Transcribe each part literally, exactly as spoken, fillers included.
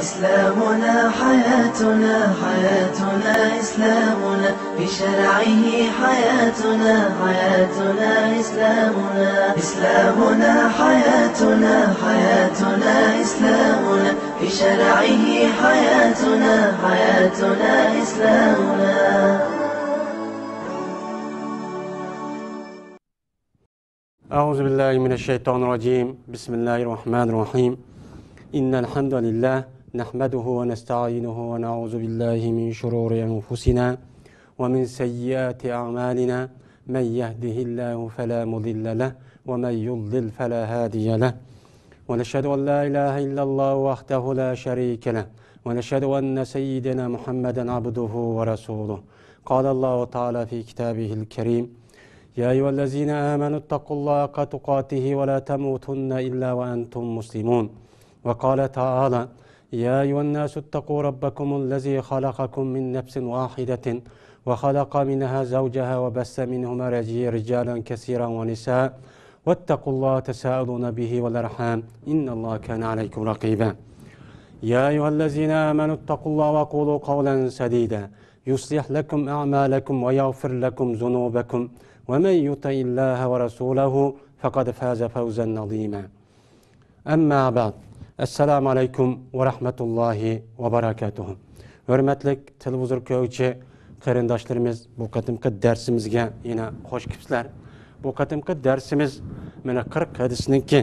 إسلامنا حياتنا، حياتنا إسلامنا، بشرعه حياتنا، حياتنا إسلامنا. إسلامنا حياتنا، حياتنا إسلامنا، بشرعه حياتنا، حياتنا إسلامنا. أعوذ بالله من الشيطان الرجيم. بسم الله الرحمن الرحيم. إن الحمد لله نحمده ونستعينه ونعوذ بالله من شرور أنفسنا ومن سيئات أعمالنا. من يهده الله فلا مضل له ومن يضلل فلا هادي له. ونشهد أن لا إله إلا الله وحده لا شريك له. ونشهد أن سيدنا محمدا عبده ورسوله. قال الله تعالى في كتابه الكريم: يا أيها الذين آمنوا اتقوا الله حق تقاته ولا تموتن إلا وأنتم مسلمون. وقال تعالى: يا أيها الناس اتقوا ربكم الذي خلقكم من نفس واحدة وخلق منها زوجها وبث منهما رجي-، رجالا كثيرا ونساء واتقوا الله تساءلون به والأرحام إن الله كان عليكم رقيبا. يا أيها الذين آمنوا اتقوا الله وقولوا قولا سديدا يصلح لكم أعمالكم ويغفر لكم ذنوبكم ومن يطع الله ورسوله فقد فاز فوزا عظيما. أما بعد. السلام عليكم ورحمة الله وبركاته. ھۆرمەتلىك تېلېۋىزور كۆرگۈچى قېرىنداشلىرىمىز، بۇ قېتىمقى دەرسىمىزگە يەنە خوش كېلىپسىلەر. بۇ قېتىمقى دەرسىمىز مانا قىرىق ھەدىسنىڭكى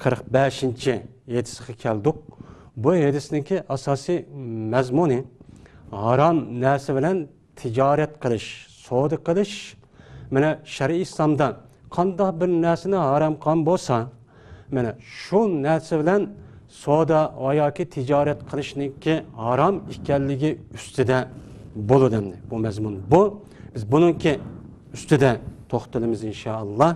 قىرىق بەشىنچى ھەدىسىگە كەلدۇق. بۇ ھەدىسنىڭكى ئاساسىي مەزمۇنى ھارام نەرسە بىلەن تىجارەت قىلىش، سودا قىلىش، مانا شەرئىي ئىسلامدا قانداق بىر نەرسىنى ھارام قىلغان بولسا، مانا شۇ نەرسە بىلەن سودا ۋە ياكى تىجارەت قىلىشنىڭكى ھارام ئىكەنلىكى ئۈستىدە بولىدۇ ئەمدى بۇ مەزمۇن. بۇ، بىز بۇنىڭكى ئۈستىدە توختىلىمىز ئىنشائاللا.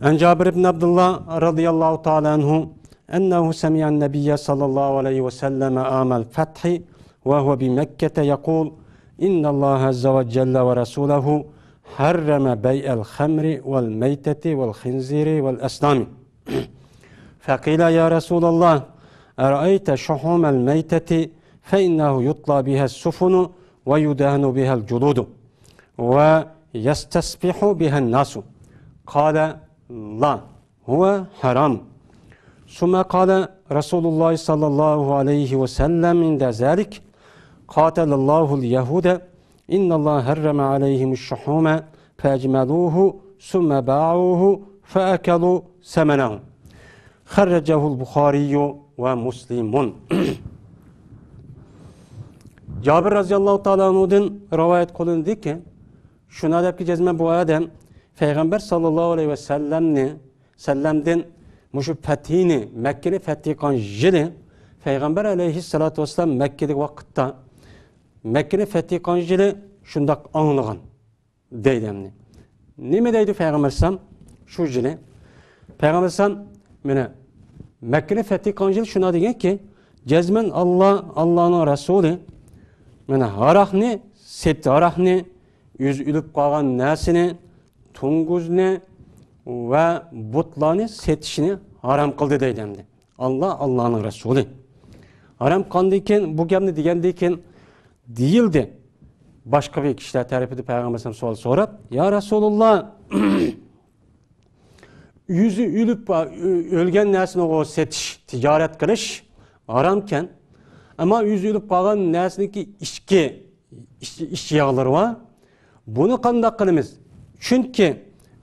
عن جابر بن عبد الله رضي الله تعالى عنه أنه سمع النبي صلى الله عليه وسلم عام الفتح وهو بمكة يقول: إن الله عز وجل ورسوله حرم بيع الخمر والميتة والخنزير والأصنام. فقيل: يا رسول الله، أرأيت شحوم الميتة؟ فإنه يطلى بها السفن ويدهن بها الجلود ويستصبح بها الناس. قال: لا، هو حرام. ثم قال رسول الله صلى الله عليه وسلم عند ذلك: قاتل الله اليهود، إن الله حرم عليهم الشحوم فأجملوه ثم باعوه فأكلوا ثمنه. خرجه البخاري ومسلم. جابىر رەزىياللاھۇ تائالا ئەنھۇدىن رىۋايەت قىلىنىدۇكى، شۇنداق دەپكى جەزمەن بۇ ئادەم پەيغەمبەر ساللاللاھۇ ئەلەيھى ۋەسەللەمنى، سەللەمدىن مۇشۇ پەتھىنى، مەككىنى پەتھى قىلغان يىلى پەيغەمبەر ئەلەيھىسسالاتۇ ۋەسسالام مەككىدىكى ۋاقىتتا، مەككىنى پەتھى قىلغان يىلى شۇنداق ئاڭلىغان دەيدۇ ئەمدى. نېمە دەيدۇ پەيغەمبەر ئەلەيھىسسالام شۇ يىلى؟ پەيغەمبەر ئەلەيھىسسالام مانا مەككىنى پەتھى قىلغان يىلى شۇنداق دېگەنكى، جەزمەن ئاللا، ئاللانىڭ رەسۇلى مانا ھاراقنى سېتى، ھاراقنى، ئۆزى ئۆلۈپ قالغان نەرسىنى، توڭگۇزنى ۋە بۇتلارنى سېتىشنى ھارام قىلدى دەيدۇ ئەمدى. ئاللا، ئاللانىڭ رەسۇلى. ھارام قىلغاندىن كېيىن، بۇ گەپنى دېگەندىن كېيىن دېيىلدى. باشقا بىر كىشىلەر تەرىپىدە پەيغەمبەر ئەلەيھىسسالام سوئال سوراپ، يا رەسۇلۇللا، ئۆزى ئۆلۈپ، ئۆ-، ئۆلگەن نەرسىنى ئۇ سېتىش، تىجارەت قىلىش ھارامكەن. ئەمما ئۆزى ئۆلۈپ قالغان نەرسىنىڭكى ئىچكى، ئىچ، ئىچ ياغلىرى بار. بۇنى قانداق قىلىمىز؟ چۈنكى،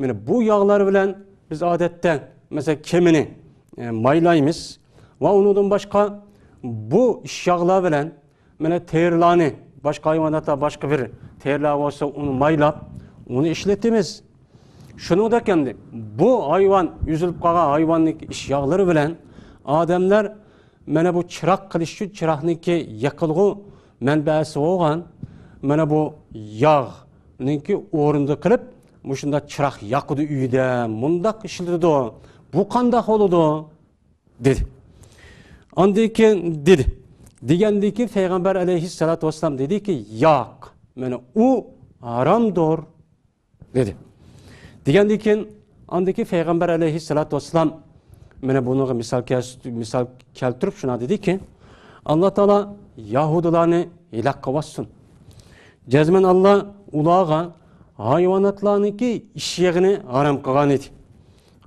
مانا بۇ ياغلار بىلەن بىز ئادەتتە، مەسىلەن، كېمىنى، ئە، مايلايمىز ۋە ئۇنىڭدىن باشقا بۇ ئىچ ياغلار بىلەن، مانا تېرىلارنى، باشقا ھايۋاناتلار، باشقا بىر تېرىلار بولسا، ئۇنى مايلاپ، ئۇنى ئىشلىتىمىز. شۇنىڭدەك ئەمدى بۇ ھايۋان، ئۈزۈلۈپ قالغان ھايۋاننىڭ ئىچ ياغلىرى بىلەن ئادەملەر مانا بۇ چىراغ قىلىش ئۈچۈن چىراغنىڭكى يېقىلغۇ مەنبەسى بولغان مانا بۇ ياغنىڭكى ئورنىدا قىلىپ، مۇشۇنداق چىراغ ياقىدۇ ئۆيدە، مۇنداق ئىشلىتىدۇ. بۇ قانداق بولىدۇ؟ دېدى. ئاندىن كېيىن دېدى. دېگەندىن كېيىن پەيغەمبەر ئەلەيھىسسالاتۇ ۋەسسالام دېدىكى، ياق، مانا ئۇ ھارامدۇر. دېدى. دېگەندىن كېيىن، ئاندىن كېيىن پەيغەمبەر ئەلەيھىسسالاتۇ ۋەسسالام مانا بۇنىڭغا مىسال كەس-، مىسال كەلتۈرۈپ شۇنداق دېدىكى، ئاللا تائالا يەھۇدىيلارنى ھالاك قىلىۋاتسۇن. جەزمەن ئاللا ئۇلارغا ھايۋاناتلارنىڭكى ئىششىقىنى ھارام قىلغان ئىدى.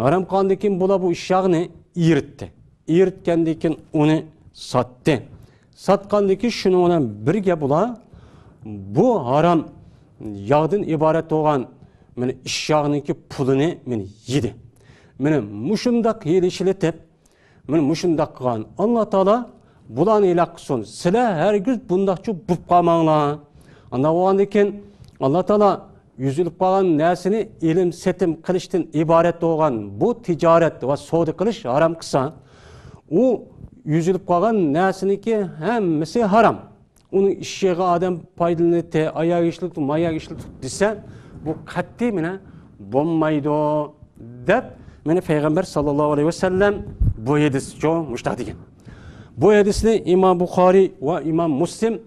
ھارام قىلغاندىن كېيىن بۇلار بۇ ئىششىقنى ئېرىتتى. ئېرىتكەندىن كېيىن ئۇنى ساتتى. ساتقاندىن كېيىن شۇنىڭ بىلەن بىرگە بۇلار بۇ ھارام ياغدىن ئىبارەت بولغان مانا ئىششىقنىڭكى پۇلىنى مانا يېدى. مانا مۇشۇنداق ھىيلە ئىشلىتىپ، مانا مۇشۇنداق قىلغان. ئاللا تائالا بۇلارنى ھالاك قىلسۇن. سىلەر ھەرگىز بۇنداقچە بولۇپ قالماڭلار. ئانداق بولغاندىن كېيىن ئاللا تائالا يۈزۈلۈپ قالغان نەرسىنى ئېلىم سېتىم قىلىشتىن ئىبارەت بولغان بۇ تىجارەت ۋە سودا قىلىش ھارام قىلسا، ئۇ يۈزۈلۈپ قالغان نەرسىنىڭكى ھەممىسى ھارام. ئۇنىڭ ئىششىقىغا ئادەم پايدىلىنىدۇ، ئاياغ ئىشلىتىدۇ، ماياغ ئىشلىتىدۇ دېسە، بۇ قەتئىي مانا بولمايدۇ، دەپ مانا پەيغەمبەر ساللاللاھۇ ئەلەيھى ۋەسەللەم بۇ ھەدىسچۇ مۇشتاق دېگەن. بۇ ھەدىسنى ئىمام بۇخارىي ۋە ئىمام مۇسلىم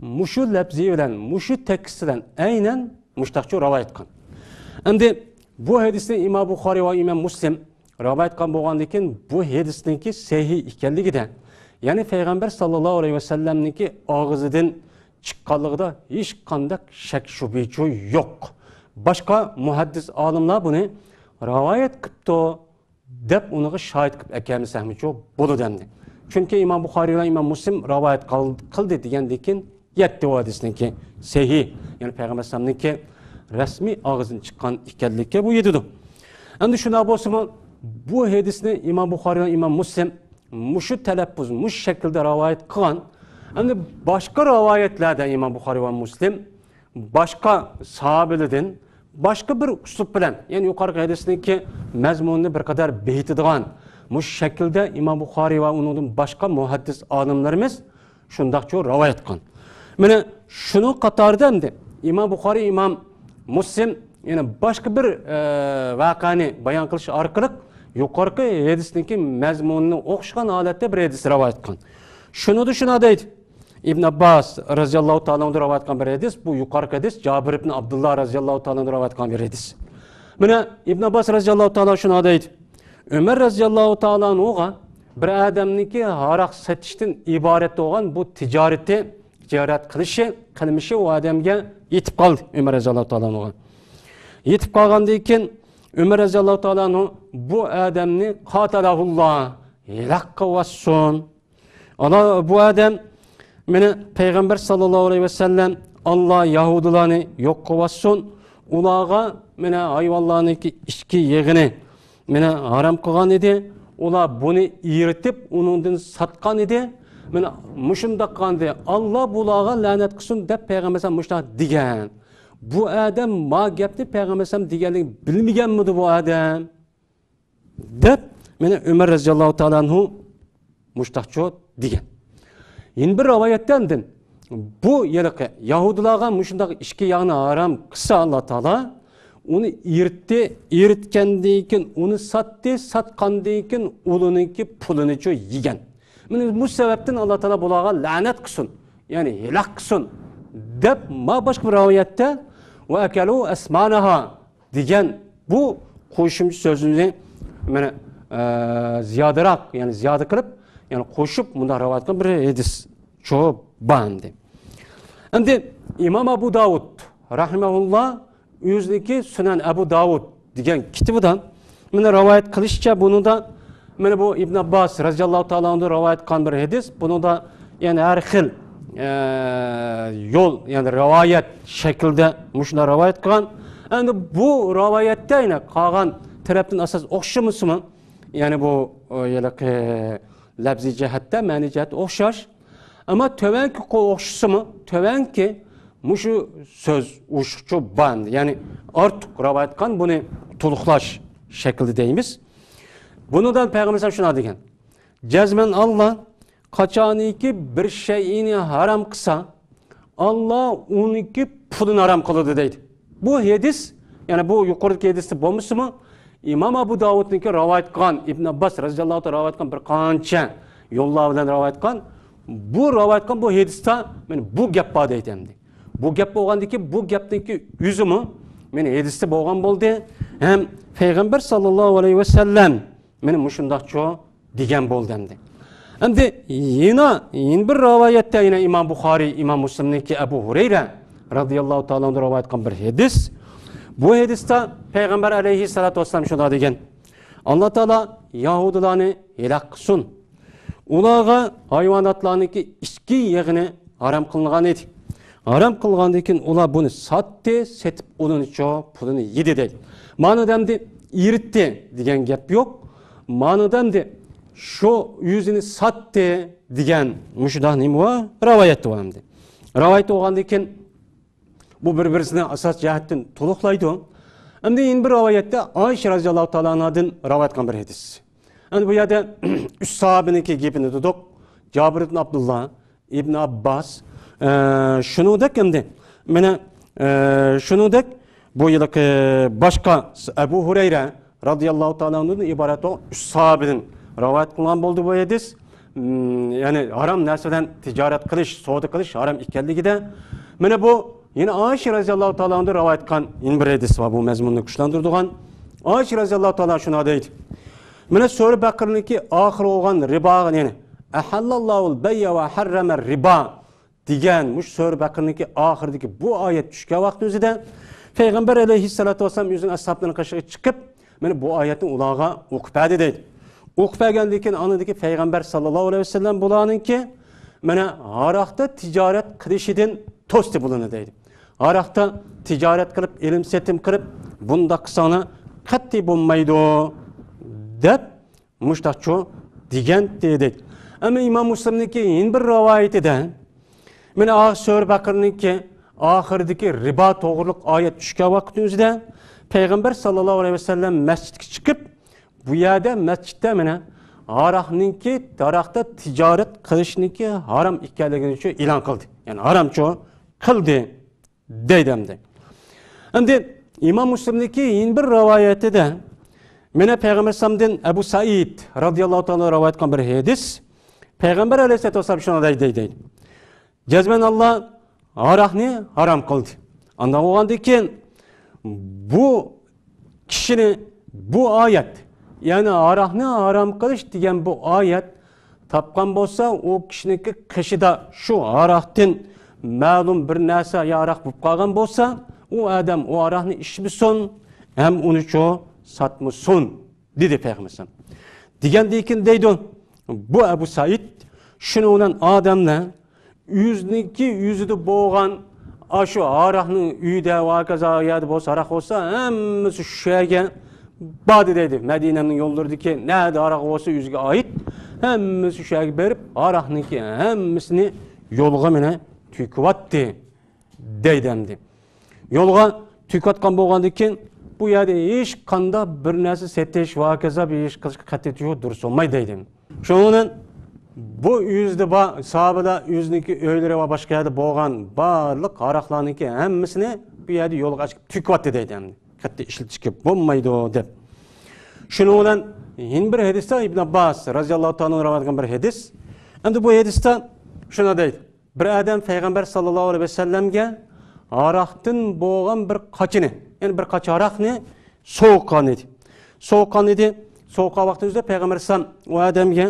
مۇشۇ لەپزى بىلەن، مۇشۇ تېكىست بىلەن ئەينەن مۇشتاقچۇ رىۋايەت قىلغان. ئەمدى بۇ ھەدىسنى ئىمام بۇخارىي ۋە ئىمام مۇسلىم رىۋايەت قىلغان بولغاندىن كېيىن، بۇ ھەدىسنىڭكى سەھىھ ئىكەنلىكىدە، يەنى پەيغەمبەر ساللاللاھۇ ئەلەيھى ۋەسەللەمنىڭكى ئاغزىدىن چىققانلىقىدا ھېچقانداق شەك شۈبھىچۇ يوق. باشقا مۇھەددىس ئالىملار بۇنى رىۋايەت قىپتۇ دەپ ئۇنىڭغا شاھىت قىلىپ ئەكەلمىسەكمۇچۇ بولىدۇ ئەمدى. چۈنكى ئىمام بۇخارىي ۋە ئىمام مۇسلىم رىۋايەت قىل-، قىلدى دېگەندىن كېيىن يەتتە ئۇ ھەدىسنىڭكى سەھىھ، يەنى پەيغەمبەر ئەلەيھىسسالامنىڭكى رەسمىي ئاغزىدىن چىققان ئىكەنلىكى بۇ يېتىدۇ. ئەمدى شۇنداق بولسىمۇ، بۇ ھەدىسنى ئىمام بۇخارىي ۋە ئىمام مۇسلىم مۇشۇ تەلەپپۇز، مۇشۇ شەكىلدە رىۋايەت قىلغان. ئەمدى باشقا رىۋايەتلەردە ئىمام بۇخارىي ۋە مۇسلىم باشقا ساھابىلىدىن باشقا بىر ئۇسلۇب بىلەن، يەنى يۇقىرىقى ھەدىسنىڭكى مەزمۇنىنى بىر قەدەر بېيىتىدىغان، مۇشۇ شەكىلدە ئىمام بۇخارىي ۋە ئۇنىڭدىن باشقا مۇھەددىس ئالىملىرىمىز شۇنداقچۇ رىۋايەت قىلغان. مانا شۇنىڭ قاتارىدا ئەمدى ئىمام بۇخارىي، ئىمام مۇسلىم يەنە باشقا بىر، ئە، ۋەقەنى بايان قىلىش ئارقىلىق يۇقىرىقى ھەدىسنىڭكى مەزمۇنىنى ئوخشىغان ھالەتتە بىر ھەدىس رىۋايەت قىلغان. شۇنىدا شۇنداق دەيدۇ. ئىبن ئابباس رەزىياللاھۇ تائالا ئەنھۇدىن رىۋايەت قىلغان بىر ھەدىس، بۇ يۇقىرىقى ھەدىس جابىر ئىبن ئابدۇللا رەزىياللاھۇ تائالا ئەنھۇدىن رىۋايەت قىلغان بىر ھەدىس. مانا ئىبن ئابباس رەزىياللاھۇ تائالا شۇنداق دەيدۇ. ئۆمەر رەزىياللاھۇ تائالا ئەنھۇغا بىر ئادەمنىڭكى ھاراق سېتىشتىن ئىبارەت بولغان بۇ تىجارىتى، تىجارەت قىلىشى، قىلمىشى ئۇ ئادەمگە يېتىپ قالدى، ئۆمەر رەزىياللاھۇ تائالا ئەنھۇغا. يېتىپ قالغاندىن كېيىن ئۆمەر رەزىياللاھۇ تائالا ئەنھۇ بۇ ئادەمنى قاتەلەھۇللا، ھالاك قىلىۋاتسۇن. ئانا بۇ ئادەم مانا پەيغەمبەر ساللاللاھۇ ئەلەيھى ۋەسەللەم، ئاللا يەھۇدىيلارنى يوق قىلىۋاتسۇن، ئۇلارغا مانا ھايۋانلارنىڭكى ئىچكى يېغىنى مانا ھارام قىلغان ئىدى. ئۇلار بۇنى ئېرىتىپ، ئۇنىڭدىن ساتقان ئىدى. مانا مۇشۇنداق قىلغانىدى. ئاللا بۇلارغا لەنەت قىلسۇن دەپ پەيغەمبەر ئەلەيھىسسالام مۇشۇنداق دېگەن. بۇ ئادەم ما گەپنى پەيغەمبەر ئەلەيھىسسالام دېگەنلىكىنى بىلمىگەنمىدى بۇ ئادەم؟ دەپ، مانا ئۆمەر رەزىياللاھۇ تائالا ئەنھۇ مۇشتاقچۇ دېگەن. يەنە بىر رىۋايەتتە ئاندىن بۇ ھېلىقى يەھۇدىيلارغا مۇشۇنداق ئىچكى ياغنى ھارام قىلسا ئاللا تائالا، ئۇنى ئېرىتتى، ئېرىتكەندىن كېيىن ئۇنى ساتتى، ساتقاندىن كېيىن ئۇلىنىڭكى پۇلىنىچۇ يېگەن. مانا بۇ سەۋەبتىن ئاللا تائالا بۇلارغا لەنەت قىلسۇن، يەنى ھالاك قىلسۇن دەپ، ما باشقا بىر رىۋايەتتە ۋە ئەكەلۇ ئەسمانەھا دېگەن بۇ قوشۇمچە سۆزنى مانا، ئە، زىيادىراق، يەنى زىيادە قىلىپ، يەنى قوشۇپ مۇنداق رىۋايەت قىلغان بىر ھەدىسچۇ بار ئەمدى. ئەمدى ئىمام ئەبۇ داۋۇد رەھىمەھۇللا ئۆزىنىڭكى سۈنەن ئەبۇ داۋۇد دېگەن كىتابىدا مانا رىۋايەت قىلىشىچە بۇنىڭدا مانا بۇ ئىبن ئابباس رەزىياللاھۇ تائالا ئەنھۇدىن رىۋايەت قىلغان بىر ھەدىس. بۇنىڭدا يەنى ھەر خىل، ئە، يول، يەنى رىۋايەت شەكلىدە مۇشۇنداق رىۋايەت قىلغان. ئەمدى بۇ رىۋايەتتە يەنە قالغان تەرەپتىن ئاساس ئوخشىمىسىمۇ، يەنى بۇ، ئۇ، ھېلىقى لەپزىي جەھەتتە، مەنىي جەھەتتە ئوخشاش. ئەمما تۆۋەنكى قول ئوخشىسىمۇ، تۆۋەنكى مۇشۇ سۆز ئوشۇقچە بار. يەنى ئارتۇق رىۋايەت قىلغان بۇنى تولۇقلاش شەكلىدە دەيمىز. بۇنىڭدا پەيغەمبەر شۇنداق دېگەن. جەزمەن ئاللا قاچانكى بىر شەيئىنى ھارام قىلسا، ئاللا ئۇنىڭكى پۇلىنى ھارام قىلىدۇ دەيدۇ. بۇ ھەدىس، يەنى بۇ يۇقىرىدىكى ھەدىستە بولمىسىمۇ، ئىمام ئەبۇ داۋۇدنىڭكى رىۋايەت قىلغان، ئىبن ئابباس رەزىياللاھۇ تائالا رىۋايەت قىلغان بىر قانچە يوللار بىلەن رىۋايەت قىلغان، بۇ رىۋايەت قىلغان بۇ ھەدىستە مانا بۇ گەپ بار دەيدۇ ئەمدى. بۇ گەپ بولغاندىكىن، بۇ گەپنىڭكى ئۆزىمۇ مانا ھەدىستە بولغان بولدى. ھەم پەيغەمبەر ساللاللاھۇ ئەلەيھى ۋەسەللەم مانا مۇشۇنداقچۇ دېگەن بولدى ئەمدى. ئەمدى يەنە، يەنە بىر رىۋايەتتە، يەنە ئىمام بۇخارىي، ئىمام مۇسلىمنىڭكى ئەبۇ ھۇرەيرە رەزىياللاھۇ تائالا ئەنھۇدىن رىۋايەت قىلغان بىر ھەدىس. بۇ ھەدىستە پەيغەمبەر ئەلەيھىسسالاتۇ ۋەسسالام شۇنداق دېگەن: «ئاللا تائالا يەھۇدىيلارنى ھالاك قىلسۇن. ئۇلارغا ھايۋاناتلارنىڭكى ئىچكى يېغىنى ھارام قىلغان ئىدى. ھارام قىلغاندىن كېيىن ئۇلار بۇنى ساتتى، سېتىپ ئۇنىڭچۇ پۇلىنى يېدى» دەيدۇ. مانا دەمدى ئېرىتتى دېگەن گەپ يوق. مانا دەمدى شۇ يۈزىنى ساتتى دېگەن مۇشۇنداق نېمە بار؟ رىۋايەت بار ئەمدى. رىۋايەت بولغاندىن كېيىن بۇ بىر-بىرسىنى ئاساس جەھەتتىن تولۇقلايدۇ. ئەمدى يەنە بىر رىۋايەتتە ئائىشە رەزىياللاھۇ تائالا ئەنھادىن رىۋايەت قىلغان بىر ھەدىس. ئەمدى بۇ يەردە ئۈچ ساھابىنىڭكى گېپىنى دېدۇق. جابىر ئىبن ئابدۇللا، ئىبن ئابباس، ئە، شۇنىڭدەك ئەمدى، مانا، ئە، شۇنىڭدەك بۇ يىلقى باشقا ئەبۇ ھۇرەيرە رەزىياللاھۇ تائالا ئەنھۇدىن ئىبارەت بولغان ئۈچ ساھابىدىن رىۋايەت قىلغان بولدى بۇ ھەدىس. م، يەنى ھارام نەرسە بىلەن تىجارەت قىلىش، سودا قىلىش ھارام ئىكەنلىكىدە. مانا بۇ يەنە ئائىشە رەزىياللاھۇ تائالا ئەنھادىن رىۋايەت قىلغان يەنە بىر ھەدىس بار، بۇ مەزمۇننى كۈچلەندۈرىدىغان. ئائىشە رەزىياللاھۇ تائالا شۇنداق دەيدۇ. مانا سۈرە بەقىرىنىڭكى ئاخىرى بولغان رىباغا، يەنى «ئەھەللاللاھۇل بەيئە ۋە ھەررەمەر رىبا» دېگەن مۇشۇ سۈرە بەقىرىنىڭكى ئاخىرىدىكى بۇ ئايەت چۈشكەن ۋاقىتنىڭ ئۆزىدە پەيغەمبەر ئەلەيھىسسالاتۇ ۋەسسالام ئۆزىنىڭ ئەسھابلىرىنىڭ قېشىغا چىقىپ، مانا بۇ ئايەتنى ئۇلارغا ئوقۇپ بەردى دەيدۇ. ئوقۇپ بەرگەندىن كېيىن ئاندىن كېيىن پەيغەمبەر ساللاللاھۇ ئەلەيھى ۋەسەللەم بۇلارنىڭكى مانا ھاراقتا تىجارەت قىلىشىدىن توستى بۇلارنى دەيدۇ. ھاراقتا تىجارەت قىلىپ، ئېلىم سېتىم قىلىپ، بۇنداق قىلساڭلار قەتئىي بولمايدۇ دەپ مۇشتاقچۇ دېگەن دېدى. ئەمما ئىمام مۇسلىمنىڭكى يەنە بىر رىۋايىتىدە، مانا ئا سۈرە بەقىرىنىڭكى ئاخىرىدىكى رىبا توغرۇلۇق ئايەت چۈشكەن ۋاقىتنىڭ ئۆزىدە پەيغەمبەر ساللاللاھۇ ئەلەيھى ۋەسەللەم مەسچىتكە چىقىپ، بۇ يەردە مەسچىتتە مانا ھاراقنىڭكى، ھاراقتا تىجارەت قىلىشنىڭكى ھارام ئىكەنلىكىنى شۇ ئېلان قىلدى. يەنى ھارامچۇ قىلدى دەيدۇ ئەمدى. ئەمدى ئىمام مۇسلىمنىڭكى يەنە بىر رىۋايىتىدە، مانا پەيغەمبەر ئەلەيھىسسالامدىن ئەبۇ سەئىد رەزىياللاھۇ تائالا رىۋايەت قىلغان بىر ھەدىس. پەيغەمبەر ئەلەيھىسسالاتۇ ۋەسسالام شۇنداق دەيدۇ، دەيدۇ. جەزمەن ئاللا ھاراقنى ھارام قىلدى. ئانداق بولغاندىن كېيىن بۇ كىشىنى بۇ ئايەت، يەنى ھاراقنى ھارام قىلىش دېگەن بۇ ئايەت تاپقان بولسا، ئۇ كىشىنىڭكى قېشىدا شۇ ھاراقتىن مەلۇم بىر نەرسە يا ھاراق بولۇپ قالغان بولسا، ئۇ ئادەم ئۇ ھاراقنى ئىچمىسۇن ھەم ئۇنىچۇ ساتمىسۇن، دېدى پەيغەمبەر ئەلەيھىسسالام. دېگەندىن كېيىن دەيدۇ، بۇ ئەبۇ سەئىد، شۇنىڭ بىلەن ئادەملەر ئۆزىنىڭكى ئۆزىدە بولغان ئاشۇ ھاراقنىڭ ئۆيىدە ۋە ھاكازا يەردە بولسا، ھاراق بولسا، ھەممىسى شۇ يەرگە باردى دەيدۇ. مەدىنەنىڭ يوللىرىدىكى نەدە ھاراق بولسا ئۆزىگە ئائىت، ھەممىسى شۇ يەرگە بېرىپ، ھاراقنىڭكى ھەممىسىنى يولغا مانا تۆكۈۋەتتى دەيدۇ ئەمدى. يولغا تۆكۈۋەتكەن بولغاندىن كېيىن، بۇ يەردە ھېچقانداق بىر نەرسە سېتىش ۋە ھاكازا بىر ئىش قىلىشقا قەتئىي تۇيۇق دۇرۇس بولمايدۇ دەيدۇ. شۇنىڭ بىلەن بۇ ئۆزىدە بار ساھابىلەر ئۆزىنىڭكى ئۆيلىرى ۋە باشقا يەردە بولغان بارلىق ھاراقلارنىڭكى ھەممىسىنى بۇ يەردە يولغا ئاچىقىپ تۆكۈۋەتتى دەيدۇ ئەمدى. قەتئىي ئىشلىتىشكە بولمايدۇ دەپ. شۇنىڭ بىلەن يەنە بىر ھەدىستە ئىبن ئابباس رەزىياللاھۇ تائالا ئەنھۇ رىۋايەت قىلغان بىر ھەدىس. ئەمدى بۇ ھەدىستە شۇنداق دەيدۇ. بىر ئادەم پەيغەمبەر ساللاللاھۇ ئەلەيھى ۋەسەللەمگە ھاراقتىن بولغان بىر قاچىنى، يەنى بىر قاچا ھاراقنى سوۋغا قىلغان ئىدى. سوۋغا قىلغان ئىدى. سوۋغا قىلغان ۋاقتىمىزدا پەيغەمبەر ئەلەيھىسسالام ئۇ ئادەمگە،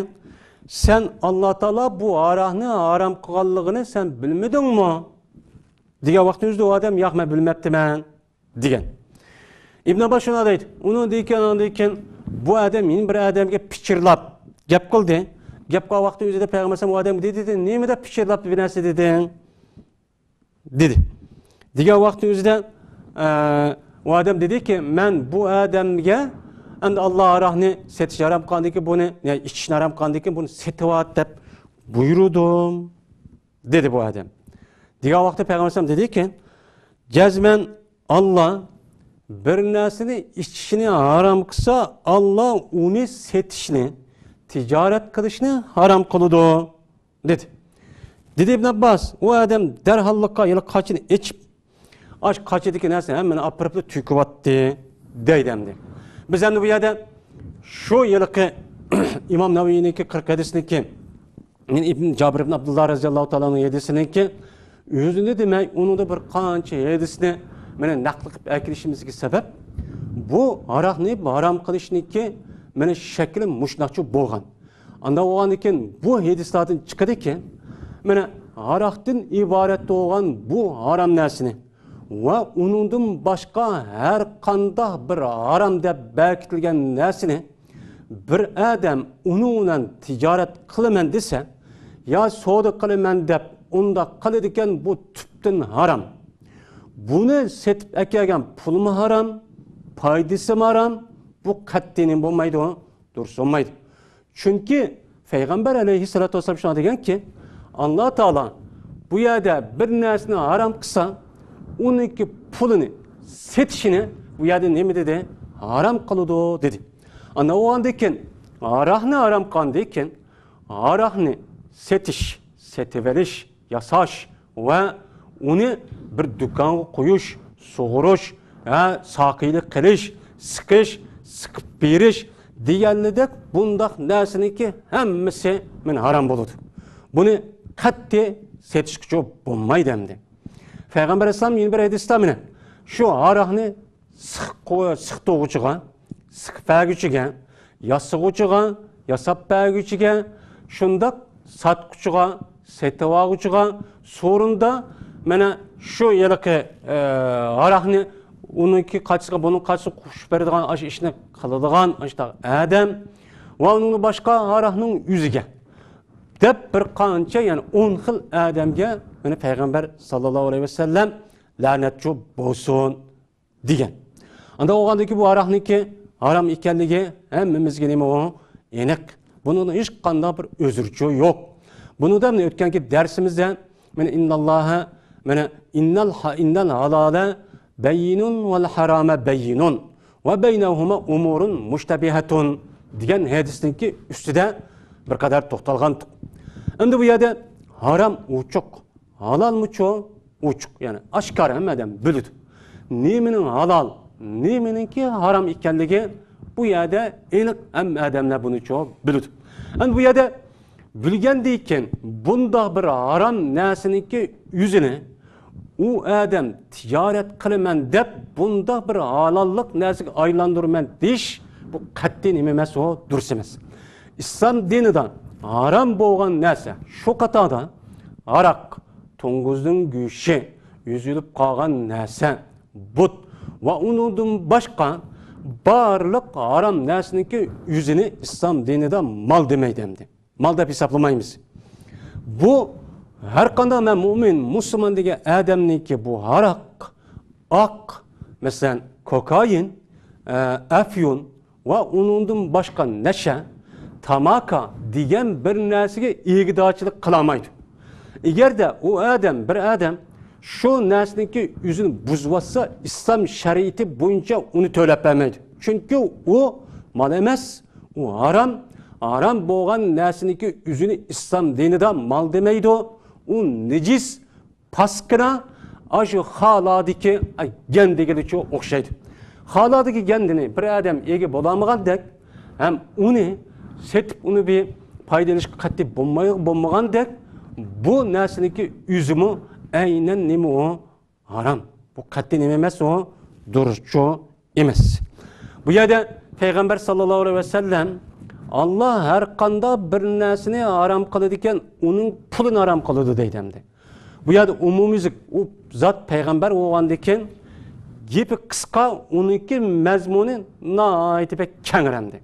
«سەن ئاللا تائالا بۇ ھاراقنى ھارام قىلغانلىقىنى سەن بىلمىدىڭمۇ؟» دېگەن ۋاقتىمىزدا ئۇ ئادەم، «ياق، مەن بىلمەپتىمەن» دېگەن. ئىبن ئابباس شۇنداق دەيدۇ. ئۇنىڭدىن كېيىن، ئاندىن كېيىن بۇ ئادەم يەنە بىر ئادەمگە پىچىرلاپ گەپ قىلدى. گەپ قىلغان ۋاقتى ئۆزىدە پەيغەمبەر ئەلەيھىسسالام ئۇ ئادەمگە دېدى، دېدى، «نېمە دەپ پىچىرلاپ بىر نەرسە دېدىڭ؟» دېدى. دېگەن ۋاقتى ئۆزىدە، ئە، ئۇ ئادەم دېدىكى، «مەن بۇ ئادەمگە ئەمدى ئاللا ھاراقنى سېتىش ھارام قىلغاندىكىن بۇنى، يەنى ئىچىشنى ھارام قىلغاندىكىن بۇنى سېتىۋەت دەپ بۇيرۇدۇم» دېدى بۇ ئادەم. دېگەن ۋاقىتتا پەيغەمبەر ئەلەيھىسسالام دېدىكى، «جەزمەن ئاللا بىر نەرسىنى ئىچىشنى ھارام قىلسا، ئاللا ئۇنى سېتىشنى، تىجارەت قىلىشنى ھارام قىلىدۇ» دېدى. دېدى ئىبن ئابباس، ئۇ ئادەم دەرھاللىققا يەنە قاچىنى ئېچىپ، ئاشۇ قاچىدىكى نەرسىنى ھەممىنى ئاپىرىپلا تۆكۈۋەتتى دەيدۇ ئەمدى. بىز ئەمدى بۇ يەردە شۇ ھېلىقى ئىمام نەۋەۋىينىڭكى قىرىق ھەدىسنىڭكى، يەنى ئىبن جابىر ئىبن ئابدۇللا رەزىياللاھۇ تائالا ئەنھۇ ھەدىسىنىڭكى ئۆزىنى دېمەي، ئۇنىڭدا بىر قانچە ھەدىسنى مانا نەقىل قىلىپ ئەكېلىشىمىزدىكى سەۋەب، بۇ ھاراقنى ھارام قىلىشنىڭكى مانا شەكلى مۇشۇنداقچە بولغان. ئانداق بولغاندىن كېيىن بۇ ھەدىسلاردىن چىقىدىكى، مانا، ھاراقتىن ئىبارەت بولغان بۇ ھارام نەرسىنى ۋە ئۇنىڭدىن باشقا ھەر قانداق بىر ھارام دەپ بەكىتىلگەن نەرسىنى بىر ئادەم ئۇنىڭ بىلەن تىجارەت قىلىمەن دېسە، يا سودا قىلىمەن دەپ ئۇنداق قىلىدىكەن، بۇ تۈپتىن ھارام. بۇنى سېتىپ ئەكەلگەن پۇلمۇ ھارام، پايدىسىمۇ ھارام. بۇ قەتئىي نېمە بولمايدۇ؟ دۇرۇس بولمايدۇ. چۈنكى پەيغەمبەر ئەلەيھىسسالاتۇ ۋەسسالام شۇنداق دېگەنكى، ئاللا تائالا بۇ يەردە بىر نەرسىنى ھارام قىلسا، ئۇنىڭكى پۇلىنى، سېتىشىنى بۇ يەردە نېمە دېدى؟ ھارام قىلىدۇ دېدى. ئاندىن بولغاندىن كېيىن، ھاراقنى ھارام قىلغاندىن كېيىن، ھاراقنى سېتىش، سېتىۋېلىش، ياساش ۋە ئۇنى بىر دۇكانغا قويۇش، سۇغۇرۇش، ھە، ساقىيلىق قىلىش، سىقىش، سىقىپ بېرىش دېگەنلىدەك بۇنداق نەرسىنىڭكى ھەممىسى مانا ھارام بولىدۇ. بۇنى قەتئىي سېتىشقىچۇ بولمايدۇ ئەمدى. پەيغەمبەر ئەلەيھىسسالام يەنە بىر ھەدىستە مانا شۇ ھاراقنى سىق-، سىقتۇرغۇچىغا، سىقىپ بەرگۈچىگە، ياسىغۇچىغا، ياساپ بەرگۈچىگە، شۇنداق ساتقۇچىغا، سېتىۋالغۇچىغا، سورۇندا مانا شۇ ھېلىقى، ئە، ھاراقنى ئۇنىڭكى قاچىسىغا، بۇنىڭ قاچىسىغا قوشۇپ بېرىدىغان، ئاشۇ ئىشنى قىلىدىغان ئاشۇنداق ئادەم ۋە ئۇنىڭدىن باشقا ھاراقنىڭ ئۆزىگە دەپ بىر قانچە، يەنى ئون خىل ئادەمگە مانا پەيغەمبەر ساللاللاھۇ ئەلەيھى ۋەسەللەم لەنەتچۇ بولسۇن دېگەن. ئانداق بولغاندىكى بۇ ھاراقنىڭكى ھارام ئىكەنلىكى ھەممىمىزگە نېمە ئۇ؟ ئېنىق. بۇنىڭدا ھېچقانداق بىر ئۆزرىچۇ يوق. بۇنىڭدا مانا ئۆتكەنكى دەرسىمىزدە مانا ئىنناللاھە، مانا ئىننال ھا-، ئىننال ھالالە بەييىنۇن ۋەل ھارامە بەييىنۇن ۋە بەينەھۇمە ئۇمۇرۇن مۇشتەبىھەتۇن دېگەن ھەدىسنىڭكى ئۈستىدە بىر قەدەر توختالغانتۇق. ئەمدى بۇ يەردە ھارام ئوچۇق، ھالالمۇچۇ؟ ئوچۇق، يەنى ئاشكارا، ھەممە ئادەم بىلىدۇ. نېمىنىڭ ھالال، نېمىنىڭكى ھارام ئىكەنلىكى بۇ يەردە ئېنىق، ھەممە ئادەملەر بۇنىچۇ بىلىدۇ. ئەمدى بۇ يەردە بىلگەندىن كېيىن بۇنداق بىر ھارام نەرسىنىڭكى ئۆزىنى ئۇ ئادەم تىجارەت قىلىمەن دەپ بۇنداق بىر ھالاللىق نەرسىگە ئايلاندۇرىمەن دېيىش، بۇ قەتئىي نېمە ئەمەس، ئۇ دۇرۇس ئەمەس. ئىسلام دىنىدا ھارام بولغان نەرسە شۇ قاتاردا ھاراق، توڭگۇزنىڭ گۆشى، ئۈزۈلۈپ قالغان نەرسە، بۇت ۋە ئۇنىڭدىن باشقا بارلىق ھارام نەرسىنىڭكى ئۆزىنى ئىسلام دىنىدا مال دېمەيدۇ ئەمدى. مال دەپ ھېسابلىمايمىز. بۇ ھەر قانداق مەن مۇئمىن، مۇسۇلمان دېگەن ئادەمنىڭكى بۇ ھاراق، ئاق، مەسىلەن، كوكايىن، ئە، ئەفيۇن ۋە ئۇنىڭدىن باشقا نەشە، تاماكا دېگەن بىر نەرسىگە ئىگىدارچىلىق قىلالمايدۇ. ئەگەردە ئۇ ئادەم، بىر ئادەم شۇ نەرسىنىڭكى ئۆزىنى بۇزۇۋاتسا، ئىسلام شەرىئىتى بويىچە ئۇنى تۆلەپ بەرمەيدۇ. چۈنكى ئۇ مال ئەمەس، ئۇ ھارام. ھارام بولغان نەرسىنىڭكى ئۆزىنى ئىسلام دىنىدا مال دېمەيدۇ. ئۇ نىجىس، پاسكىنا، ئاشۇ خالادىكى، ئاي، گەندىگىلىچۇ ئوخشايدۇ. خالادىكى گەندىنى بىر ئادەم ئىگە بولالمىغاندەك، ھەم ئۇنى سېتىپ، ئۇنى بىر پايدا ئېلىشقا قەتئىي بولماي-، بولمىغاندەك، بۇ نەرسىنىڭكى ئۆزىمۇ ئەينەن نېمە ئۇ؟ ھارام. بۇ قەتئىي نېمە ئەمەس ئۇ؟ دۇرۇسچۇ ئەمەس. بۇ يەردە پەيغەمبەر ساللاللاھۇ ئەلەيھى ۋەسەللەم، ئاللا ھەر قانداق بىر نەرسىنى ھارام قىلىدىكەن، ئۇنىڭ پۇلىنى ھارام قىلىدۇ دەيدۇ ئەمدى. بۇ يەردە ئومۇميۈزلۈك، ئۇ زات پەيغەمبەر بولغاندىكىن، گېپى قىسقا، ئۇنىڭكى مەزمۇنى ناھايىتى بەك كەڭرەمدى.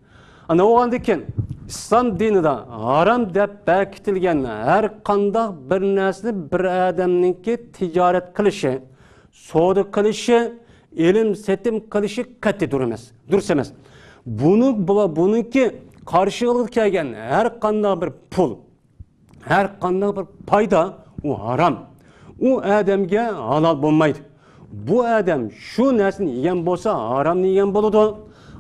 ئانا بولغاندىكىن، ئىسلام دىنىدا ھارام دەپ بەكىتىلگەن ھەر قانداق بىر نەرسىنى بىر ئادەمنىڭكى تىجارەت قىلىشى، سودا قىلىشى، ئېلىم سېتىم قىلىشى قەتئىي دۇر ئەمەس، دۇرۇس ئەمەس. بۇنىڭ، بۇ، بۇنىڭكى قارشىلىقىغا كەلگەن ھەر قانداق بىر پۇل، ھەر قانداق بىر پايدا، ئۇ ھارام. ئۇ ئادەمگە ھالال بولمايدۇ. بۇ ئادەم شۇ نەرسىنى يېگەن بولسا، ھارامنى يېگەن بولىدۇ.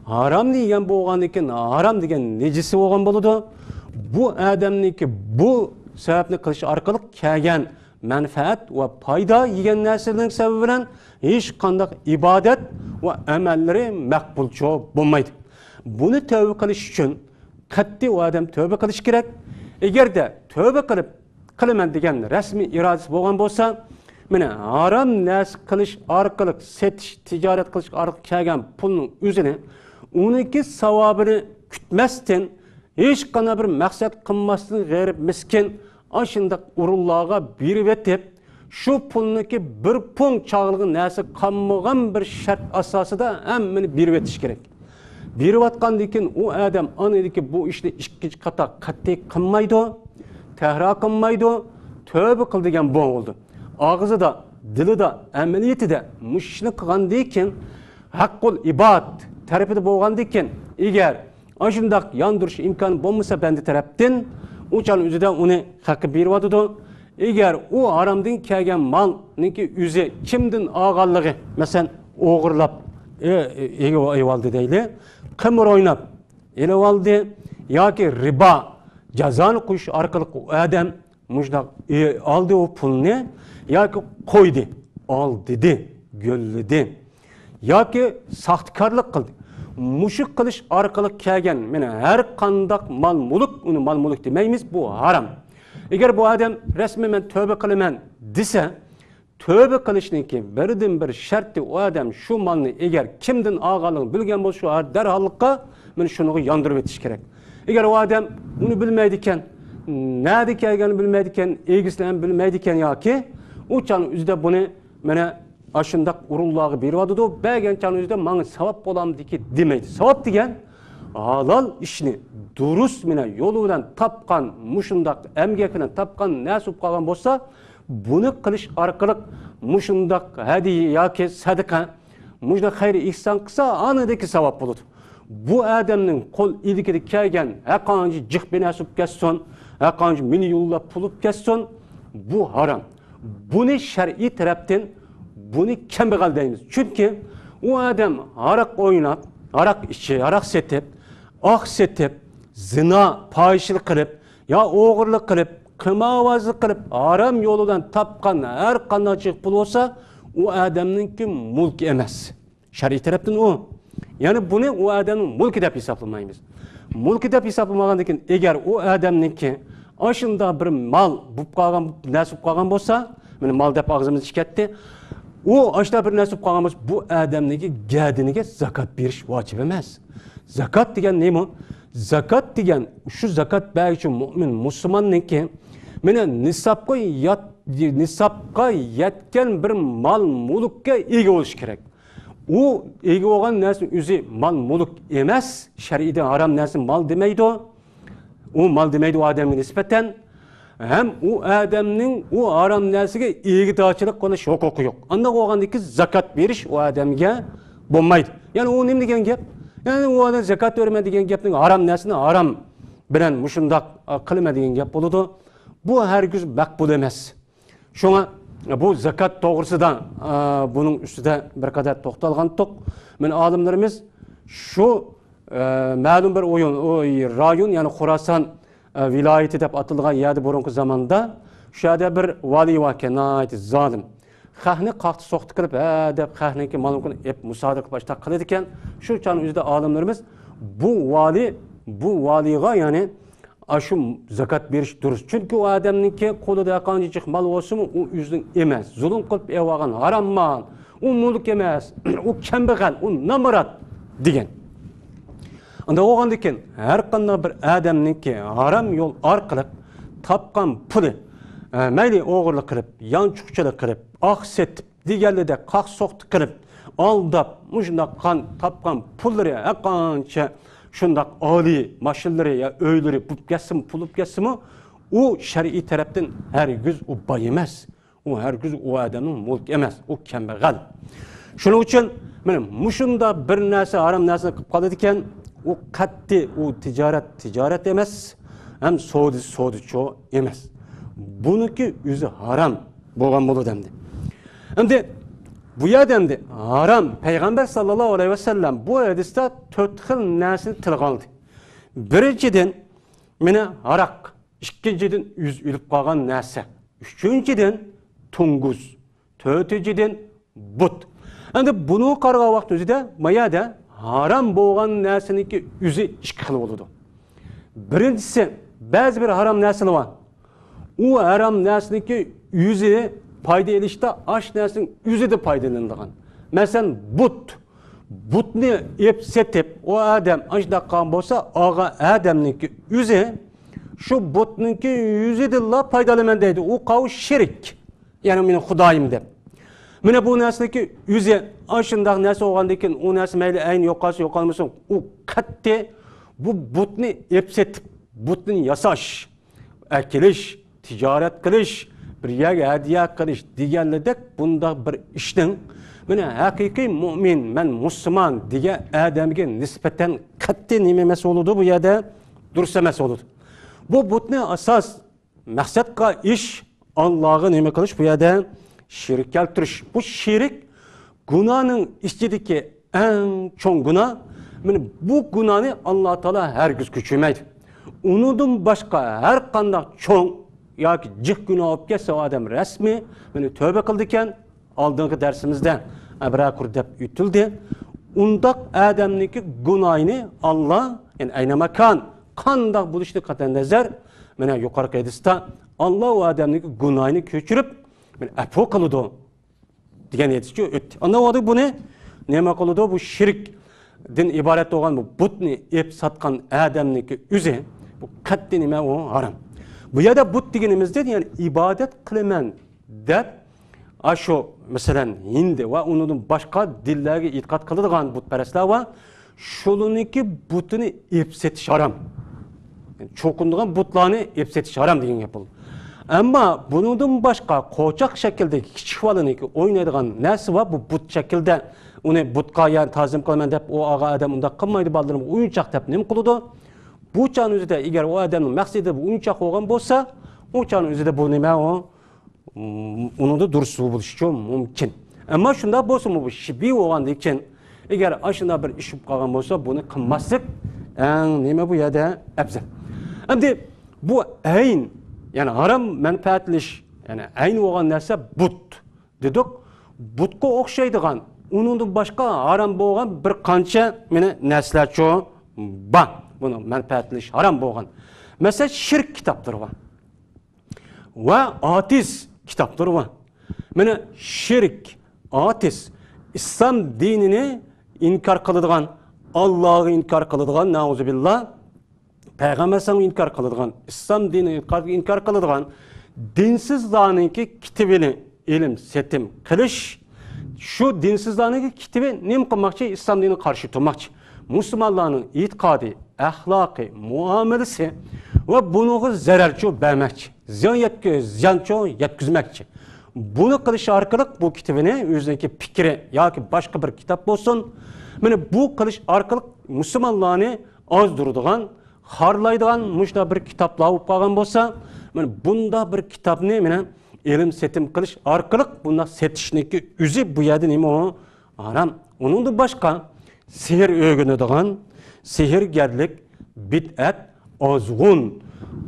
ھارامنى يېگەن بولغاندىن كېيىن، ھارام دېگەن نىجىسى بولغان بولىدۇ. بۇ ئادەمنىڭكى بۇ سەۋەبنى قىلىش ئارقىلىق كەلگەن مەنپەئەت ۋە پايدا يېگەن نەرسىلىرىنىڭ سەۋەبى بىلەن ھېچقانداق ئىبادەت ۋە ئەمەللىرى مەقبۇلچۇ بولمايدۇ. بۇنى تەۋبە قىلىش ئۈچۈن قەتئىي ئۇ ئادەم تەۋبە قىلىشى كېرەك. ئەگەردە تەۋبە قىلىپ، قىلىمەن دېگەن رەسمىي ئىرادىسى بولغان بولسا، مانا، ھارام نەرسە قىلىش ئارقىلىق، سېتىش، تىجارەت قىلىش ئارقىلىق كەلگەن پۇلنىڭ ئۆزىنى، ئۇنىڭكى ساۋابىنى كۈتمەستىن، ھېچقانداق بىر مەقسەت قىلماستىن، غېرىب مىسكىن ئاشۇنداق ئورۇنلارغا بېرىۋېتىپ، شۇ پۇلنىڭكى بىر پۇڭ چاغلىغان نەرسە قالمىغان بىر شەرت ئاساسىدا ھەممىنى بېرىۋېتىش كېرەك. بېرىۋاتقاندىن كېيىن ئۇ ئادەم ئاندىن كېيىن بۇ ئىشنى ئىككىنچى قاتار قەتئىي قىلمايدۇ، تەكرار قىلمايدۇ، تۆبە قىل دېگەن بولىدۇ. ئاغزىدا، دىلىدا، ئەمەلىيىتىدە مۇشۇ ئىشنى قىلغاندىن كېيىن، ھەققۇل ئىباد تەرىپىدە بولغاندىن كېيىن، ئەگەر ئاشۇنداق ياندۇرۇش ئىمكانى بولمىسا بەندە تەرەپتىن، ئۇ چاغنىڭ ئۆزىدە ئۇنى ھەققى بېرىۋاتىدۇ. ئەگەر ئۇ ھارامدىن كەلگەن مالنىڭكى ئۆزى كىمدىن ئالغانلىقى، مەسىلەن، ئوغرىلاپ، ئېلىۋالدى دەيلى، قىمار ئويناپ ئېلىۋالدى ياكى رىبا جازانى قويۇش ئارقىلىق ئۇ ئادەم مۇشۇنداق، ئى، ئالدى ئۇ پۇلنى ياكى قويدى، ئالدىدى، گۆللىدى ياكى ساختىكارلىق قىلدى. مۇشۇ قىلىش ئارقىلىق كەلگەن، مانا، ھەر قانداق مال-مۈلۈك، ئۇنى مال-مۈلۈك دېمەيمىز، بۇ ھارام. ئەگەر بۇ ئادەم رەسمىي مەن تۆبە قىلىمەن دېسە، تۆبە قىلىشنىڭكى بىردىنبىر شەرتى، ئۇ ئادەم شۇ مالنى ئەگەر كىمدىن ئالغانلىقىنى بىلگەن بولسا، شۇ دەرھاللىققا مانا شۇنىڭغا ياندۇرۇپ ئېتىش كېرەك. ئەگەر ئۇ ئادەم ئۇنى بىلمەيدىكەن، نەدە كەلگەننى بىلمەيدىكەن، ئىگىسىنى ھەم بىلمەيدىكەن ياكى ئۇ چاغنىڭ ئۆزىدە بۇنى مانا ئاشۇنداق ئورۇنلارغا بېرىۋاتىدۇ، بەرگەن چاغنىڭ ئۆزىدە ماڭا ساۋاب بولامدىكى دېمەيدۇ. ساۋاب دېگەن ھالال ئىشنى، دۇرۇس مانا يولى بىلەن تاپقان، مۇشۇنداق ئەمگەك بىلەن تاپقان نەرسە بولۇپ قالغان بولسا، بۇنى قىلىش ئارقىلىق مۇشۇنداق ھەدىيە ياكى سەدىقە، مۇشۇنداق خەير ئېھسان قىلسا، ئانىدىكى ساۋاب بولىدۇ. بۇ ئادەمنىڭ قول ئىلكىدە كەلگەن ھەرقانچە جىق بىر نەرسە بولۇپ كەتسۇن، ھەرقانچە مىليونلاپ پۇل بولۇپ كەتسۇن، بۇ ھارام. بۇنى شەرئىي تەرەپتىن بۇنى كەمبەغەل دەيمىز. چۈنكى ئۇ ئادەم ھاراق ئويناپ، ھاراق ئىچى، ھاراق سېتىپ، ئاق سېتىپ، زىنا، پاھىشىلىك قىلىپ، يا ئوغرىلىق قىلىپ، قىمارۋازلىق قىلىپ، ھارام يولى بىلەن تاپقان ھەر قانداق جىق پۇل بولسا، ئۇ ئادەمنىڭكى مۈلكى ئەمەس. شەرئىي تەرەپتىن ئۇ. يەنى بۇنى ئۇ ئادەمنىڭ مۈلكى دەپ ھېسابلىمايمىز. مۈلكى دەپ ھېسابلىمىغاندىن كېيىن، ئەگەر ئۇ ئادەمنىڭكى ئاشۇنداق بىر مال بولۇپ قالغان، نەرسە بولۇپ قالغان بولسا، مانا مال دەپ ئاغزىمىزدىن چىقىپ كەتتى. ئۇ ئاشۇنداق بىر نەرسە بولۇپ قالغان بولسا، بۇ ئادەمنىڭكى گەدىنىگە زاكات بېرىش ۋاجىپ ئەمەس. زاكات دېگەن نېمە؟ زاكات دېگەن، شۇ زاكات بەرگۈچى مۆمىن مۇسۇلماننىڭكى، مانا نىسابقا يات-، نىسابقا يەتكەن بىر مال مۈلۈككە ئىگە بولۇش كېرەك. ئۇ ئىگە بولغان نەرسىنىڭ ئۆزى مال مۈلۈك ئەمەس، شەرئىيدە ھارام نەرسىنى مال دېمەيدۇ. ئۇ مال دېمەيدۇ ئۇ ئادەمگە نىسبەتەن. ھەم ئۇ ئادەمنىڭ ئۇ ھارام نەرسىگە ئىگىدارچىلىق قىلىش ھوقۇقى يوق. ئانداق بولغاندىكى زاكات بېرىش ئۇ ئادەمگە بولمايدۇ. يەنى ئۇ نېمە دېگەن گەپ؟ يەنى ئۇ ئادەم زاكات بېرىمەن دېگەن گەپنىڭ ھارام نەرسىنى ھارام بىلەن مۇشۇنداق، ئا، قىلىمەن دېگەن گەپ بولىدۇ. بۇ ھەرگىز مەقبۇل ئەمەس. شۇڭا بۇ زاكات توغرىسىدا، ئا، بۇنىڭ ئۈستىدە بىر قەدەر توختالغانتۇق. مانا ئالىملىرىمىز شۇ، ئا، مەلۇم بىر ئويۇن، ئۇ رايون، يەنى خوراسان، ئا، ۋىلايىتى دەپ ئاتىلىدىغان يەردە بۇرۇنقى زاماندا شۇ يەردە بىر ۋالىي باركەن، ناھايىتى زالىم. خەقنى قاقتى سوقتى قىلىپ، ھە دەپ خەقنىڭكى مال-مۈلكىنى ئېلىپ مۇسادىرە قىلىپ ئاشۇنداق قىلىدىكەن. شۇ چاغنىڭ ئۆزىدە ئالىملىرىمىز بۇ ۋالىي، بۇ ۋالىيغا، يەنى ئاشۇ زاكات بېرىش دۇرۇس. چۈنكى ئۇ ئادەمنىڭكى قولىدا ھەرقانچە جىق مال بولسىمۇ، ئۇ ئۆزىنىڭ ئەمەس، زۇلۇم قىلىپ ئېلىۋالغان ھارام مال. ئۇ مۈلۈك ئەمەس، ئۇ كەمبەغەل، ئۇ نامرات دېگەن. ئۇنداق بولغاندىكىن، ھەر قانداق بىر ئادەمنىڭكى ھارام يول ئارقىلىق تاپقان پۇلى، ئە، مەيلى ئوغرىلىق قىلىپ، يانچۇقچىلىق قىلىپ، ئاق سېتىپ، دېگەنلىرىدەك قاق سوقتى قىلىپ، ئالداپ، مۇشۇنداق قان تاپقان پۇللىرى، ھەرقانچە شۇنداق ئالىي ماشىنىلىرى يا ئۆيلىرى بولۇپ كەتسىمۇ، پۇل بولۇپ كەتسىمۇ، ئۇ شەرئىي تەرەپتىن ھەرگىز ئۇ باي ئەمەس. ئۇ ھەرگىز ئۇ ئادەمنىڭ مۈلكى ئەمەس. ئۇ كەمبەغەل. شۇنىڭ ئۈچۈن مانا مۇشۇنداق بىر نەرسە، ھارام نەرسىنى قىلىپ قالىدىكەن، ئۇ قەتئىي، ئۇ تىجارەت، تىجارەت ئەمەس، ھەم سودا، سودىچۇ ئەمەس. بۇنىڭكى ئۆزى ھارام بولغان بولىدۇ ئەمدى. ئەمدى بۇ يەردە ئەمدى ھارام، پەيغەمبەر ساللاللاھۇ ئەلەيھى ۋەسەللەم بۇ ھەدىستە تۆت خىل نەرسىنى تىلغا ئالدى. بىرىنچىدىن، مانا ھاراق. ئىككىنچىدىن، ئۆزى ئۆلۈپ قالغان نەرسە. ئۈچىنچىدىن، توڭگۇز. تۆتىنچىدىن، بۇت. ئەمدى بۇنىڭغا قارىغان ۋاقىت ئۆزىدە، ما يەردە ھارام بولغان نەرسىنىڭكى ئۆزى ئىككى خىل بولىدۇ. بىرىنچىسى، بەزى بىر ھارام نەرسىلەر بار. ئۇ ھارام نەرسىنىڭكى ئۆزى پايدا ئېلىشتا ئاش نەرسىنىڭ ئۆزىدە پايدىلىنىدىغان. مەسىلەن، بۇت. بۇتنى ئېپ سېتىپ، ئۇ ئادەم ئاشۇنداق قىلغان بولسا، ئالغان ئادەمنىڭكى ئۆزى شۇ بۇتنىڭكى يۈزىدىنلا پايدىلىنىمەن دەيدۇ. ئۇ قاۋۇ شېرىك. يەنى مېنىڭ خۇدايىم دەپ. مانا بۇ نەرسىنىڭكى ئۆزى ئاشۇنداق نەرسە بولغاندىن كېيىن، ئۇ نەرسە مەيلى ئەينى يوقالسا يوقالمىسۇن، ئۇ قەتئىي بۇ بۇتنى ئېپ سېتىپ، بۇتنى ياساش، ئەكېلىش، تىجارەت قىلىش، بىر يەرگە ھەدىيە قىلىش دېگەنلىدەك بۇنداق بىر ئىشنىڭ، مانا ھەقىقىي مۇئمىن، مەن مۇسۇلمان دېگەن ئادەمگە نىسبەتەن قەتئىي نېمە ئەمەس بولىدۇ بۇ يەردە؟ دۇرۇس ئەمەس بولىدۇ. بۇ بۇتنى ئاساس مەقسەتقا ئىش، ئاللاغا نېمە قىلىش بۇ يەردە؟ شېرىك كەلتۈرۈش. بۇ شېرىك گۇناھنىڭ ئىچىدىكى ئەڭ چوڭ گۇناھ. مانا بۇ گۇناھنى ئاللا تائالا ھەرگىز كەچۈرمەيدۇ. ئۇنىڭدىن باشقا ھەر قانداق چوڭ ياكى جىق گۇناھ بولۇپ كەتسە، ئۇ ئادەم رەسمىي مانا تۆبە قىلىدىكەن. ئالدىنقى دەرسىمىزدە ئەبراكۇر دەپ ئۆتۈلدى. ئۇنداق ئادەمنىڭكى گۇناھىنى ئاللا، يەنى ئەينەماكان، قانداق بولۇشىدىن قەتئىينەزەر، مانا يۇقىرىقى ھەدىستە ئاللا ئۇ ئادەمنىڭكى گۇناھىنى كەچۈرۈپ، مانا ئەپۇ قىلىدۇ دېگەن ھەدىسچۇ ئۆتتى. ئاندىن ئۇ بۇنى نېمە قىلىدۇ؟ بۇ شېرىكتىن ئىبارەت بولغان بۇ بۇتنى ئېپ ساتقان ئادەمنىڭكى ئۆزى بۇ قەتئىي نېمە؟ ئۇ ھارام. بۇ يەردە بۇت دېگىنىمىزدە، يەنى ئىبادەت قىلىمەن دەپ، ئاشۇ، مەسىلەن، ھىندى ۋە ئۇنىڭدىن باشقا دىنلەرگە ئېتىقاد قىلىدىغان بۇتپەرەسلەر ۋە شۇلىنىڭكى بۇتىنى ئېپ سېتىش ھارام. يەنى چوقۇنىدىغان بۇتلارنى ئېپ سېتىش ھارام دېگەن گەپ بولىدۇ. ئەمما بۇنىڭدىن باشقا قوچاق شەكلىدىكى كىچىك بالىنىڭكى ئوينايدىغان نەرسە بار، بۇ بۇت شەكلىدە. ئۇنى بۇتقا، يەنى تازىم قىلىمەن دەپ، ئۇ ئالغان ئادەم ئۇنداق قىلمايدۇ، بالىلىرىمغا ئويۇنچاق دەپ نېمە قىلىدۇ؟ بۇ چاغنىڭ ئۆزىدە، ئەگەر ئۇ ئادەمنىڭ مەقسىتى بۇ ئويۇنچاق بولغان بولسا، ئۇ چاغنىڭ ئۆزىدە بۇ نېمە ئۇ؟ ئۇنىڭدا دۇرۇس بولۇشى مۇمكىن. ئەمما شۇنداق بولسىمۇ، بۇ شىبىھ بولغاندىن كېيىن، ئەگەر ئاشۇنداق بىر ئىش بولۇپ قالغان بولسا، بۇنى قىلماسلىق ئەڭ نېمە بۇ يەردە ئەپزەل. ئەمدى بۇ ئەين، يەنى ھارام مەنپەئەتلىنىش، يەنى ئەين بولغان نەرسە بۇت دېدۇق. بۇتقا ئوخشايدىغان، ئۇنىڭدىن باشقا ھارام بولغان بىر قانچە مانا نەرسىلەرچۇ بار. بۇنى مەنپەئەتلىنىش ھارام بولغان. مەسىلەن، شىرك كىتابلىرى بار. ۋە ئاتىس كىتابلىرى بار. مانا شىرك، ئاتىس، ئىسلام دىنىنى ئىنكار قىلىدىغان، ئاللاغا ئىنكار قىلىدىغان، نەئۇزۇبىللا، پەيغەمبەر ئەلەيھىسسالامغا ئىنكار قىلىدىغان، ئىسلام دىنىنى ئىنكار، ئىنكار قىلىدىغان دىنسىزلارنىڭكى كىتىبىنى ئېلىم سېتىم قىلىش، شۇ دىنسىزلارنىڭكى كىتىبى نېمە قىلماقچى؟ ئىسلام دىنىغا قارشى تۇرماقچى. مۇسۇلمانلارنىڭ ئېتىقادى، ئەخلاقى، مۇئامىلىسى ۋە بۇنىڭغا زەرەرچۇ بەرمەكچى، زىيان يەتكۈ-، زىيانچۇ يەتكۈزمەكچى. بۇنى قىلىش ئارقىلىق بۇ كىتىبىنى ئۆزىنىڭكى پىكرى ياكى باشقا بىر كىتاب بولسۇن، مانا بۇ قىلىش ئارقىلىق مۇسۇلمانلارنى ئازدۇرىدىغان، خارلايدىغان مۇشۇنداق بىر كىتابلار بولۇپ قالغان بولسا، مانا بۇنداق بىر كىتابنى مانا ئېلىم سېتىم قىلىش ئارقىلىق بۇنداق سېتىشنىڭكى ئۆزى بۇ يەردە نېمە ئۇ؟ ھارام. ئۇنىڭدىن باشقا سېھىر ئۆگىنىدىغان، سېھىرگەرلىك، بىدئەت، ئازغۇن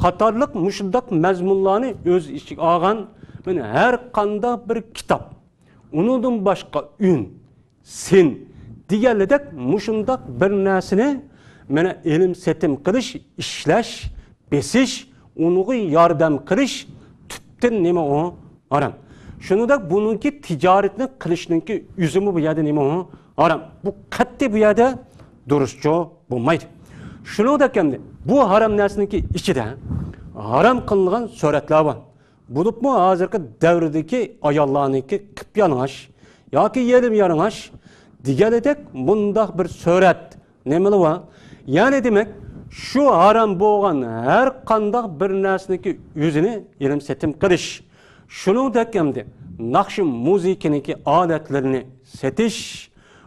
قاتارلىق مۇشۇنداق مەزمۇنلارنى ئۆز ئىچىگە ئالغان مانا ھەر قانداق بىر كىتاب، ئۇنىڭدىن باشقا ئۈن، سىن دېگەنلىدەك مۇشۇنداق بىر نەرسىنى مانا ئېلىم سېتىم قىلىش، ئىشلەش، بېسىش، ئۇنىڭغا ياردەم قىلىش تۈپتىن نېمە ئۇ؟ ھارام. شۇنىڭدەك بۇنىڭكى تىجارىتىنى قىلىشنىڭكى ئۆزىمۇ بۇ يەردە نېمە ئۇ؟ ھارام. بۇ قەتئىي بۇ يەردە دۇرۇسچۇ بولمايدۇ. شۇنىڭدەك ئەمدى بۇ ھارام نەرسىنىڭكى ئىچىدە ھارام قىلىنغان سۈرەتلەر بار. بولۇپمۇ ھازىرقى دەۋردىكى ئاياللارنىڭكى قىپيالىڭاچ ياكى يېرىم يالىڭاچ دېگەنلىدەك مۇنداق بىر سۈرەت نېمىلا بار؟ يەنى دېمەك، شۇ ھارام بولغان ھەر قانداق بىر نەرسىنىڭكى ئۆزىنى ئېلىم سېتىم قىلىش، شۇنىڭدەك ئەمدى ناخشا مۇزىكىنىڭكى ئالەتلىرىنى سېتىش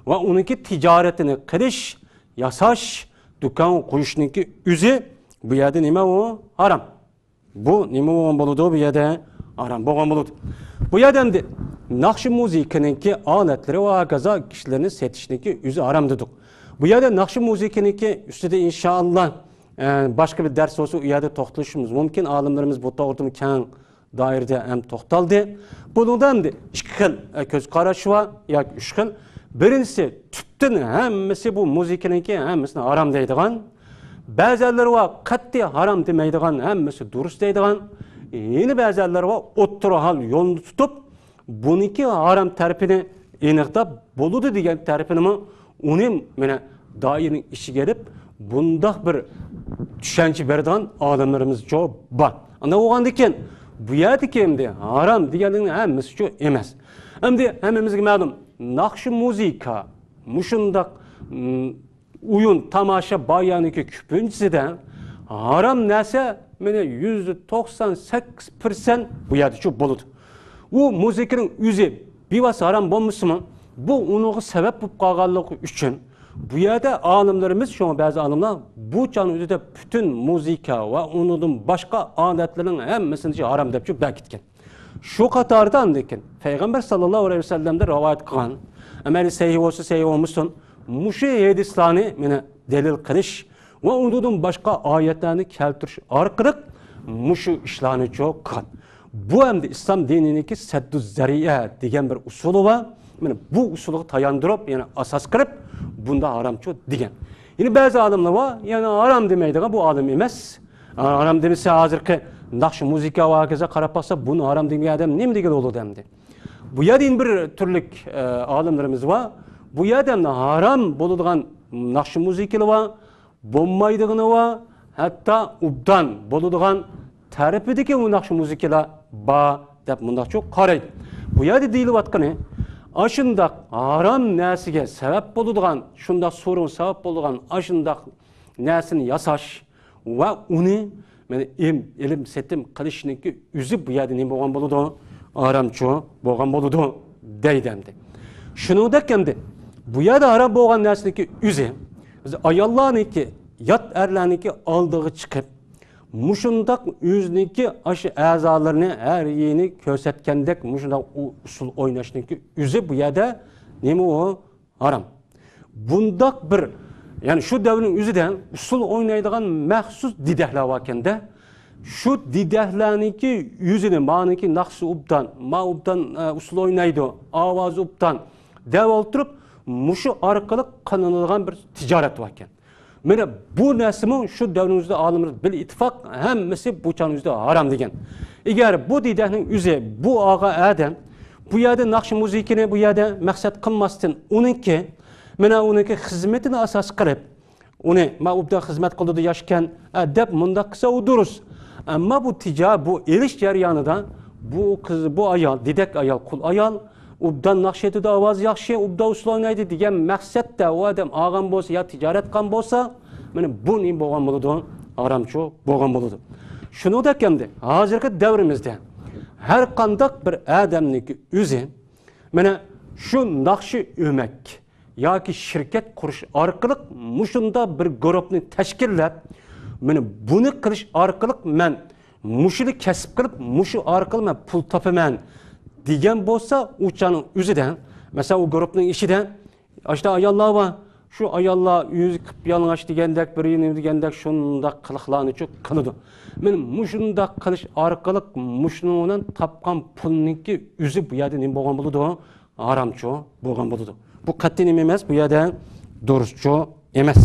ۋە ئۇنىڭكى تىجارىتىنى قىلىش، ياساش، دۇكان قويۇشنىڭكى ئۆزى بۇ يەردە نېمە ئۇ؟ ھارام. بۇ نېمە بولغان بولىدۇ؟ بۇ يەردە ھارام بولغان بولىدۇ. بۇ يەردە ئەمدى ناخشا مۇزىكىنىڭكى ئالەتلىرى ۋە ھاكازا كىشىلەرنى سېتىشنىڭكى ئۆزى ھارام دېدۇق. بۇ يەردە ناخشا مۇزىكىنىڭكى ئۈستىدە ئىنشائاللا، ئە، باشقا بىر دەرس بولسا ئۇ يەردە توختىلىشىمىز مۇمكىن. ئالىملىرىمىز بۇ توغرىدىمۇ كەڭ دائىرىدە ھەم توختالدى. بۇنىڭدا ئەمدى ئىككى خىل، ئە، كۆز قاراش بار ياكى ئۈچ خىل. بىرىنچىسى، تۈپتىن ھەممىسى بۇ مۇزىكىنىڭكى ھەممىسىنى ھارام دەيدىغان. بەزەنلىرى بار، قەتئىي ھارام دېمەيدىغان، ھەممىسى دۇرۇس دەيدىغان. يەنە بەزەنلىرى بار، ئوتتۇرا ھال يولنى تۇتۇپ، بۇنىڭكى ھارام تەرىپىنى ئېنىقلاپ بولىدۇ دېگەن تەرىپىنىمۇ ئۇنى مانا دائىرىنىڭ ئىچىگە ئېلىپ، بۇنداق بىر چۈشەنچە بېرىدىغان ئالىملىرىمىزچۇ بار. ئانداق بولغاندىكىن، بۇ يەردىكى ئەمدى ھارام دېگەننىڭ ھەممىسىچۇ ئەمەس. ئەمدى ھەممىمىزگە مەلۇم، ناخشا مۇزىكا، مۇشۇنداق، م، ئويۇن، تاماشا بايانىكى كۆپىنچىسىدە ھارام نەرسە، مانا، يۈزدە توقسان سەككىز پىرسەنت بۇ يەردىچۇ بولىدۇ. ئۇ مۇزىكىنىڭ ئۆزى بىۋاسىتە ھارام بولمىسىمۇ، بۇ ئۇنىڭغا سەۋەب بولۇپ قالغانلىقى ئۈچۈن، بۇ يەردە ئالىملىرىمىز، شۇڭا بەزى ئالىملار بۇ چاغنىڭ ئۆزىدە پۈتۈن مۇزىكا ۋە ئۇنىڭدىن باشقا ئادەتلەرنىڭ ھەممىسىنى ھارام دەپچۇ بەكىتكەن. شۇ قاتاردا ئاندىن كېيىن پەيغەمبەر ساللاللاھۇ ئەلەيھى ۋەسەللەمدىن رىۋايەت قىلغان، ئەمەلى سەھىھ بولسا، سەھىھ بولمىسۇن، مۇشۇ ھەدىسلەرنى مانا دەلىل قىلىش ۋە ئۇنىڭدىن باشقا ئايەتلەرنى كەلتۈرۈش ئارقىلىق مۇشۇ ئىشلارنىچۇ قىلغان. بۇ ئەمدى ئىسلام دىنىنىڭكى سەددۇ زەرىئە دېگەن بىر ئۇسۇلى بار. مانا بۇ ئۇسۇلغا تاياندۇرۇپ، يەنى ئاساس قىلىپ، بۇندا ھارامچۇ دېگەن. يەنە بەزى ئالىملار بار، يەنى ھارام دېمەيدىغان بۇ ئالىم ئەمەس. ھارام دېمىسە، ھازىرقى ناخشا مۇزىكا ۋە ھاكازا قاراپ باقسا، بۇنى ھارام دېمىگەن ئادەم نېمە دېگىلى بولىدۇ ئەمدى؟ بۇ يەردە يەنە بىر تۈرلۈك، ئە، ئالىملىرىمىز بار. بۇ يەردە ئەمدى ھارام بولىدىغان ناخشا مۇزىكىلار بار، بولمايدىغىنى بار، ھەتتا ئوبدان بولىدىغان تەرىپىدىكى ئۇ ناخشا مۇزىكىلار بار دەپ مۇنداقچۇ قارايدۇ. بۇ يەردە دېيىلىۋاتقىنى، ئاشۇنداق ھارام نەرسىگە سەۋەب بولىدىغان، شۇنداق سورۇنغا سەۋەب بولىدىغان ئاشۇنداق نەرسىنى ياساش، ۋە ئۇنى، مانا، ئېلىم، ئېلىم سېتىم قىلىشنىڭكى ئۆزى بۇ يەردە نېمە بولغان بولىدۇ؟ ھارامچۇ بولغان بولىدۇ دەيدۇ ئەمدى. شۇنىڭدەك ئەمدى بۇ يەردە ھارام بولغان نەرسىنىڭكى ئۆزى، بىز ئاياللارنىڭكى، يات ئەرلەرنىڭكى ئالدىغا چىقىپ، مۇشۇنداق ئۆزىنىڭكى ئاشۇ ئەزالىرىنى ھەر يېرىنى كۆرسەتكەندەك مۇشۇنداق ئۇ-، ئۇسسۇل ئويناشنىڭكى ئۆزى بۇ يەردە نېمە ئۇ؟ ھارام. بۇنداق بىر، يەنى شۇ دەۋرنىڭ ئۆزىدە ئۇسسۇل ئوينايدىغان مەخسۇس دېدەكلەر باركەندە، شۇ دېدەكلەرنىڭكى ئۆزىنى، مانىڭكى ناخشىسى ئوبدان، ما ئوبدان، ئە، ئۇسسۇل ئوينايدۇ، ئاۋازى ئوبدان دەپ ئولتۇرۇپ، مۇشۇ ئارقىلىق قىلىنىدىغان بىر تىجارەت باركەن. مانا بۇ نەرسىمۇ شۇ دەۋرنىڭ ئۆزىدە ئالىملىرىمىز بىل ئىتتىپاق ھەممىسى بۇ چاغنىڭ ئۆزىدە ھارام دېگەن. ئەگەر بۇ دېدەكنىڭ ئۆزى، بۇ ئالغان ئادەم بۇ يەردە ناخشا مۇزىكىنى بۇ يەردە مەقسەت قىلماستىن، ئۇنىڭكى، مانا ئۇنىڭكى خىزمىتىنى ئاساس قىلىپ، ئۇنى، ما ئوبدان خىزمەت قىلىدۇ ياشكەن، ئە، دەپ مۇنداق قىلسا ئۇ دۇرۇس. ئەمما بۇ تىجا-، بۇ ئېلىش جەريانىدا بۇ قىز، بۇ ئايال، دېدەك ئايال، قۇل ئايال، ئوبدان ناخشا ئېيتىدۇ، ئاۋازى ياخشى، ئوبدان ئۇسسۇل ئوينايدۇ دېگەن مەقسەتتە ئۇ ئادەم ئالغان بولسا يا تىجارەت قىلغان بولسا، مانا بۇ نېمە بولغان بولىدۇ؟ ھارامچۇ بولغان بولىدۇ. شۇنىڭدەك ئەمدى ھازىرقى دەۋرىمىزدە ھەر قانداق بىر ئادەمنىڭكى ئۆزى، مانا شۇ ناخشا ئۆمەك ياكى شىركەت قۇرۇش ئارقىلىق مۇشۇنداق بىر گۇرۇپنى تەشكىللەپ، مانا بۇنى قىلىش ئارقىلىق مەن مۇشۇنى كەسىپ قىلىپ، مۇشۇ ئارقىلىق مەن پۇل تاپىمەن دېگەن بولسا، ئۇ چاغنىڭ ئۆزىدە، مەسىلەن، ئۇ گۇرۇپنىڭ ئىچىدە ئاشۇنداق ئاياللار بار. شۇ ئاياللار ئۆزى قىپيالىڭاچ دېگەندەك، بىر نېمە دېگەندەك، شۇنداق قىلىقلارنىچۇ قىلىدۇ. مانا مۇشۇنداق قىلىش ئارقىلىق مۇشۇنىڭ بىلەن تاپقان پۇلنىڭكى ئۆزى بۇ يەردە نېمە بولغان بولىدۇ؟ ھارامچۇ بولغان بولىدۇ. بۇ قەتئىي نېمە ئەمەس، بۇ يەردە دۇرۇسچۇ ئەمەس.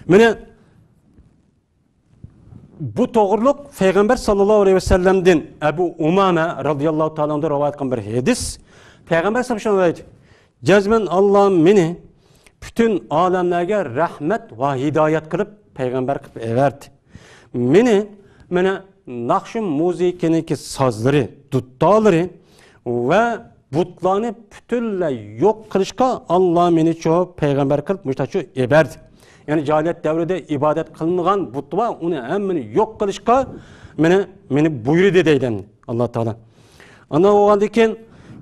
مانا بۇ توغرۇلۇق پەيغەمبەر ساللاللاھۇ ئەلەيھى ۋەسەللەمدىن ئەبۇ ئۇمامە رازىياللاھۇ تائالا ئەنھۇ رىۋايەت قىلغان بىر ھەدىس. پەيغەمبەر ساللاللاھۇ ئەلەيھى ۋەسەللەم شۇنداق دەيدۇ، جەزمەن ئاللا مېنى پۈتۈن ئالەملەرگە رەھمەت ۋە ھىدايەت قىلىپ پەيغەمبەر قىلىپ ئەۋەردى. مېنى، مانا، ناخشا مۇزىكىنىڭكى سازلىرى، دۇتارلىرى ۋە بۇتلارنى پۈتۈنلەي يوق قىلىشقا ئاللا مېنىچۇ پەيغەمبەر قىلىپ مۇشۇنداقچۇ ئەۋەردى. يەنى جاھىلىيەت دەۋرىدە ئىبادەت قىلىنغان بۇت بار، ئۇنى ھەممىنى يوق قىلىشقا مېنى، مېنى بۇيرۇدى دەيدۇ ئاللا تائالا. ئاندىن بولغاندىن كېيىن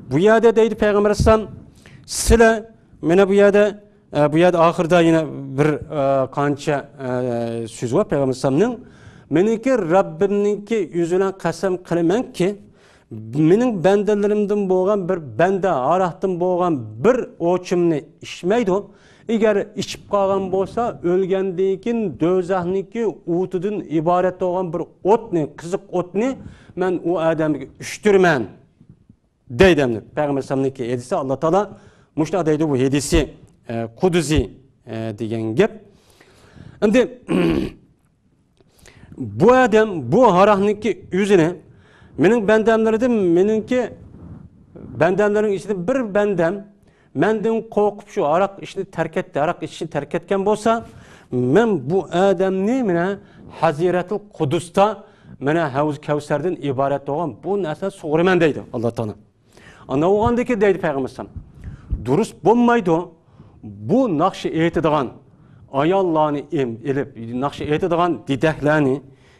بۇ يەردە دەيدۇ پەيغەمبەر ئەلەيھىسسالام، سىلەر مانا بۇ يەردە ئە، بۇ يەردە ئاخىرىدا يەنە بىر، ئە، قانچە، ئە، سۆزى بار پەيغەمبەر ئەلەيھىسسالامنىڭ. مېنىڭكى رەببىمنىڭكى يۈزى بىلەن قەسەم قىلىمەنكى، مېنىڭ بەندىلىرىمدىن بولغان بىر بەندە ھاراقتىن بولغان بىر ئوچۇمنى ئىچمەيدۇ. ئەگەر ئىچىپ قالغان بولسا، ئۆلگەندىن كېيىن دوزاخنىڭكى ئوتىدىن ئىبارەت بولغان بىر ئوتنى، قىزىق ئوتنى مەن ئۇ ئادەمگە ئۇچتۇرىمەن. دەيدۇ ئەمدى. پەيغەمبەر ئەلەيھىسسالامنىڭكى ھەدىسى، ئاللا تائالا مۇشۇنداق دەيدۇ، بۇ ھەدىسى، ئە، قۇدسىي، ئە، دېگەن گەپ. ئەمدى بۇ ئادەم بۇ ھاراقنىڭكى ئۆزىنى مېنىڭ بەندەملىرىدىن، مېنىڭكى بەندەملىرىم ئىچىدە بىر بەندەم مەندىن قورقۇپ شۇ ھاراق ئىشنى تەرك ئەتتى، ھاراق ئىچىشنى تەرك ئەتكەن بولسا، مەن بۇ ئادەمنى مانا ھەزىرەتۇل قۇدۇستا مانا ھەۋز كەۋسەردىن ئىبارەت بولغان بۇ نەرسىنى سۇغۇرىمەن دەيدۇ ئاللا تائالا. ئانداق بولغاندىكىن دەيدۇ پەيغەمبەر ئەلەيھىسسالام، دۇرۇس بولمايدۇ بۇ ناخشا ئېيتىدىغان ئاياللارنى ئېم-، ئېلىپ، ناخشا ئېيتىدىغان دېدەكلەرنى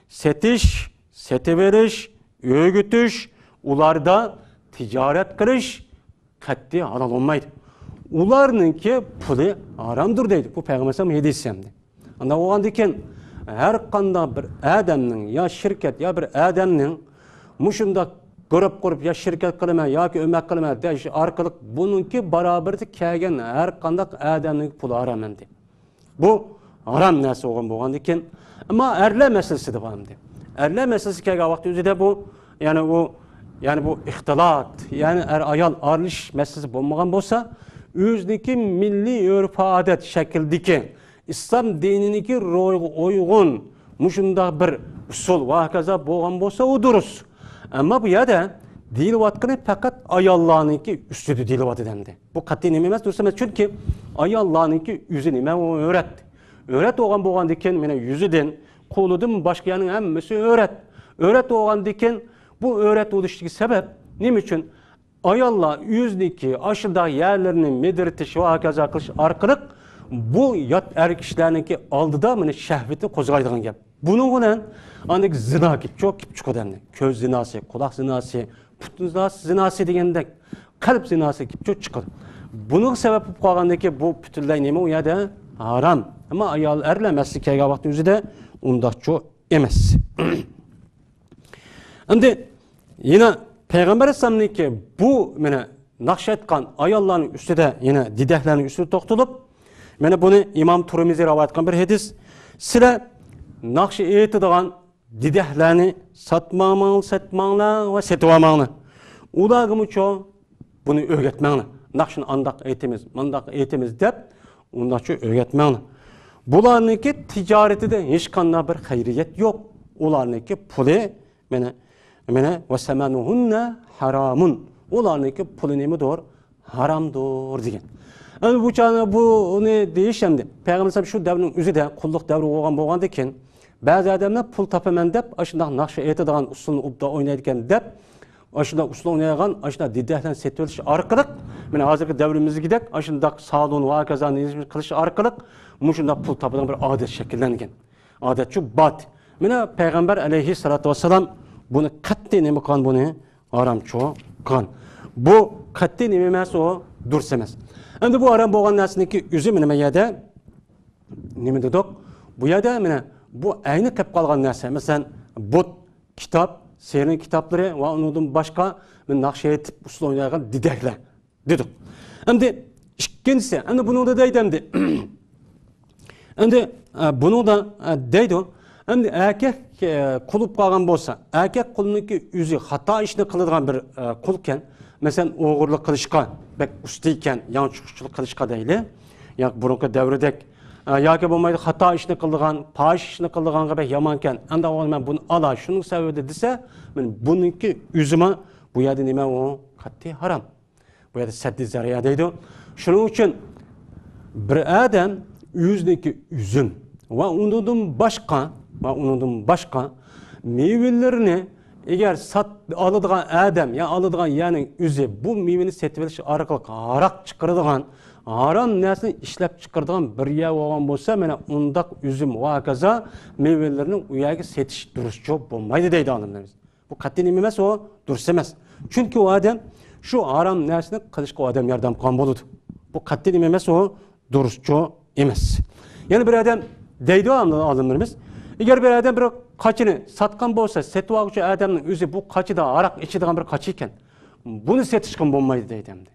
سېتىش، سېتىۋېلىش، ئۆگىتىش، ئۇلاردا تىجارەت قىلىش قەتئىي ھالال بولمايدۇ. ئۇلارنىڭكى پۇلى ھارامدۇر دەيدۇ. بۇ پەيغەمبەر ئەلەيھىسسالام ھەدىسى ئەمدى. ئانداق بولغاندىكىن، ھەر قانداق بىر ئادەمنىڭ يا شىركەت يا بىر ئادەمنىڭ مۇشۇنداق گۇرۇپ قۇرۇپ يا شىركەت قىلىمەن ياكى ئۆمەك قىلىمەن دەش ئارقىلىق بۇنىڭكى باراۋىرىدە كەلگەن ھەر قانداق ئادەمنىڭ پۇلى ھارام ئەمدى. بۇ ھارام نەرسە بولغان بولغاندىكىن، ئەمما ئەرلەر مەسىلىسىدە بار ئەمدى. ئەرلەر مەسىلىسى كەلگەن ۋاقىت ئۆزىدە بۇ، يەنى ئۇ، يەنى بۇ ئىختىلاط، يەنى ئەر-ئايال ئارىلىشىش مەسىلىسى بولمىغان بولسا، ئۆزىنىڭكى مىللىي ئۆرپ-ئادەت شەكلىدىكى ئىسلام دىنىنىڭكى روھىغا ئۇيغۇن مۇشۇنداق بىر ئۇسۇل ۋە ھاكازا بولغان بولسا، ئۇ دۇرۇس. ئەمما بۇ يەردە دېيىلىۋاتقىنى پەقەت ئاياللارنىڭكى ئۈستىدە دېيىلىۋاتىدۇ ئەمدى. بۇ قەتئىي نېمە ئەمەس، دۇرۇس ئەمەس. چۈنكى ئاياللارنىڭكى ئۆزى نېمە؟ ئۇ ئۆرەت. ئۆرەت بولغان بولغاندىكىن، مانا يۈزىدىن، قولىدىن باشقا يەرنىڭ ھەممىسى ئۆرەت. ئۆرەت بولغاندىكىن، بۇ ئۆرەت بولۇشتىكى سەۋەب نېمە ئۈچۈن؟ ئاياللار ئۆزىنىڭكى ئاشۇنداق يەرلىرىنى مىدىرىتىش ۋە ھاكازا قىلىش ئارقىلىق بۇ يات ئەر كىشىلەرنىڭكى ئالدىدا مانا شەھۋىتىنى قوزغايدىغان گەپ. بۇنىڭ بىلەن ئاندىن زىنا كېلىپ چىق-، كېلىپ چىقىدۇ ئەمدى. كۆز زىناسى، قۇلاق زىناسى، پۇت زىناسى، زىناسى دېگەندەك قەلب زىناسى كېلىپ چىق-، چىقىدۇ. بۇنىڭغا سەۋەب بولۇپ قالغاندىكى بۇ پۈتۈنلەي نېمە ئۇ يەردە؟ ھارام. ئەمما ئايال، ئەرلەر مەسىلىسى كەلگەن ۋاقىتنىڭ ئۆزىدە ئۇنداقچۇ ئەمەس. ئەمدى يەنە پەيغەمبەر ئەلەيھىسسالامنىڭكى بۇ مانا ناخشا ئېيتقان ئاياللارنىڭ ئۈستىدە، يەنە دېدەكلەرنىڭ ئۈستىدە توختىلىپ، مانا بۇنى ئىمام تۇرمىزى رىۋايەت قىلغان بىر ھەدىس. سىلەر ناخشا ئېيتىدىغان دېدەكلەرنى ساتماڭ، ساتماڭلار ۋە سېتىۋالماڭلار. ئۇلارغىمۇچۇ بۇنى ئۆگەتمەڭلار. ناخشىنى ئانداق ئېيتىمىز، مۇنداق ئېيتىمىز دەپ، ئۇنداقچۇ ئۆگەتمەڭلار. بۇلارنىڭكى تىجارىتىدە ھېچقانداق بىر خەيرىيەت يوق. ئۇلارنىڭكى پۇلى، مانا، مانا، «وَثَمَنُهُنَّ حَرَامٌ». ئۇلارنىڭكى پۇلى نېمىدۇر؟ ھارامدۇر دېگەن. ئەمدى بۇ چاغدا بۇنى دېيىش ئەمدى. پەيغەمبەر شۇ دەۋرنىڭ ئۆزىدە قۇللۇق دەۋرى بولغان بولغاندىكىن، بەزى ئادەملەر پۇل تاپىمەن دەپ، ئاشۇنداق ناخشا ئېيتىدىغان، ئۇسسۇلنى ئوبدان ئوينايدىكەن دەپ، ئاشۇنداق ئۇسسۇل ئوينايدىغان، ئاشۇنداق دېدەكلەرنى سېتىۋېلىش ئارقىلىق، مانا ھازىرقى دەۋرىمىزدىكىدەك ئاشۇنداق سالون ۋە ھاكازا قىلىش ئارقىلىق مۇشۇنداق پۇل تاپىدىغان بىر ئادەت شەكىللەنگەن. ئادەتچۇ بات. مانا پەيغەمبەر ئەلەيھىسسالاتۇ ۋەسسالام بۇنى قەتئىي نېمە قىلغان، بۇنى ھارامچۇ قىلغان. بۇ قەتئىي نېمە ئەمەس، ئۇ دۇرۇس ئەمەس. ئەمدى بۇ ھارام بولغان نەرسىنىڭكى ئۆزى مانا بۇ يەردە نېمە دېدۇق؟ بۇ يەردە مانا بۇ ئەينى قېلىپ قالغان نەرسە، مەسىلەن، بۇت، كىتاب، سېھرىنىڭ كىتابلىرى ۋە ئۇنىڭدىن باشقا مانا ناخشا ئېيتىپ، ئۇسسۇل ئوينايدىغان دېدەكلەر. دېدۇق. ئەمدى ئىككىنچىسى، ئەمدى بۇنىڭدا دەيدۇ ئەمدى. ئەمدى، ئە، بۇنىڭدا، ئە، دەيدۇ، ئەمدى ئەركەك، ئە، قۇل بولۇپ قالغان بولسا، ئەركەك قۇلنىڭكى ئۆزى خاتا ئىشنى قىلىدىغان بىر، ئە، قۇلكەن، مەسىلەن، ئوغرىلىق قىلىشقا بەك ئۇستا ئىكەن، يانچۇقچىلىق قىلىشقا دەيلى، يا بۇرۇنقى دەۋردەك، ئە، ياكى بولمايدۇ خاتا ئىشنى قىلىدىغان، پاھىش ئىشنى قىلىدىغانغا بەك يامانكەن، ئەمدى ئوغۇل مەن بۇنى ئالاي، شۇنىڭ سەۋەبىدە دېسە، مانا بۇنىڭكى ئۆزىمۇ بۇ يەردە نېمە ئۇ؟ قەتئىي ھارام. بۇ يەردە سەددى زەرىئە دەيدۇ. شۇنىڭ ئۈچۈن بىر ئادەم ئۆزىنىڭكى ئۈزۈم ۋە ئۇنىڭدىن باشقا، ۋە ئۇنىڭدىن باشقا مېۋىلىرىنى ئەگەر سات-، ئالىدىغان ئادەم يا ئالىدىغان يەرنىڭ ئۆزى بۇ مېۋىنى سېتىۋېلىش ئارقىلىق ھاراق چىقىرىدىغان، ھارام نەرسىنى ئىشلەپ چىقىرىدىغان بىر يەر بولغان بولسا، مانا ئۇنداق ئۈزۈم ۋە ھاكازا مېۋىلىرىنى ئۇ يەرگە سېتىش دۇرۇسچۇ بولمايدۇ دەيدۇ ئالىملىرىمىز. بۇ قەتئىي نېمە ئەمەس، ئۇ دۇرۇس ئەمەس. چۈنكى ئۇ ئادەم شۇ ھارام نەرسىنى قىلىشقا ئۇ ئادەم ياردەم قىلغان بولىدۇ. بۇ قەتئىي نېمە ئەمەس، ئۇ دۇرۇسچۇ ئەمەس. يەنە بىر ئادەم دەيدۇ ئالىملىرىمىز، ئەگەر بىر ئادەم بىر قاچىنى ساتقان بولسا، سېتىۋالغۇچى ئادەمنىڭ ئۆزى بۇ قاچىدا ھاراق ئىچىدىغان بىر قاچا ئىكەن، بۇنى سېتىشقىمۇ بولمايدۇ دەيدۇ ئەمدى.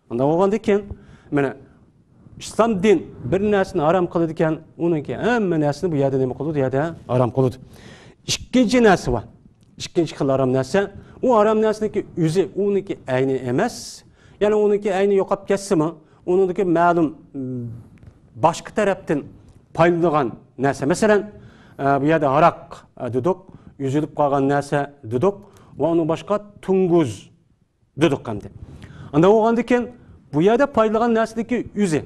ئۇنداق بولغاندىكىن، مانا، ئىسلام دىن بىر نەرسىنى ھارام قىلىدىكەن، ئۇنىڭكى ھەممە نەرسىنى بۇ يەردە نېمە قىلىدۇ؟ يەردە ھارام قىلىدۇ. ئىككىنچى نەرسە بار. ئىككىنچى خىل ھارام نەرسە، ئۇ ھارام نەرسىنىڭكى ئۆزى، ئۇنىڭكى ئەينى ئەمەس. يەنى ئۇنىڭكى ئەينى يوقاپ كەتسىمۇ، ئۇنىڭدىكى مەلۇم، م، باشقا تەرەپتىن پايدىلىنىدىغان نەرسە. مەسىلەن، ئە، بۇ يەردە ھاراق، ئە، دېدۇق، ئۈزۈلۈپ قالغان نەرسە دېدۇق ۋە ئۇنىڭ باشقا تۇڭگۇز دېدۇق ئەمدى. ئانداق بولغاندىكىن، بۇ يەردە پايدىلانغان نەرسىنىڭكى ئۆزى.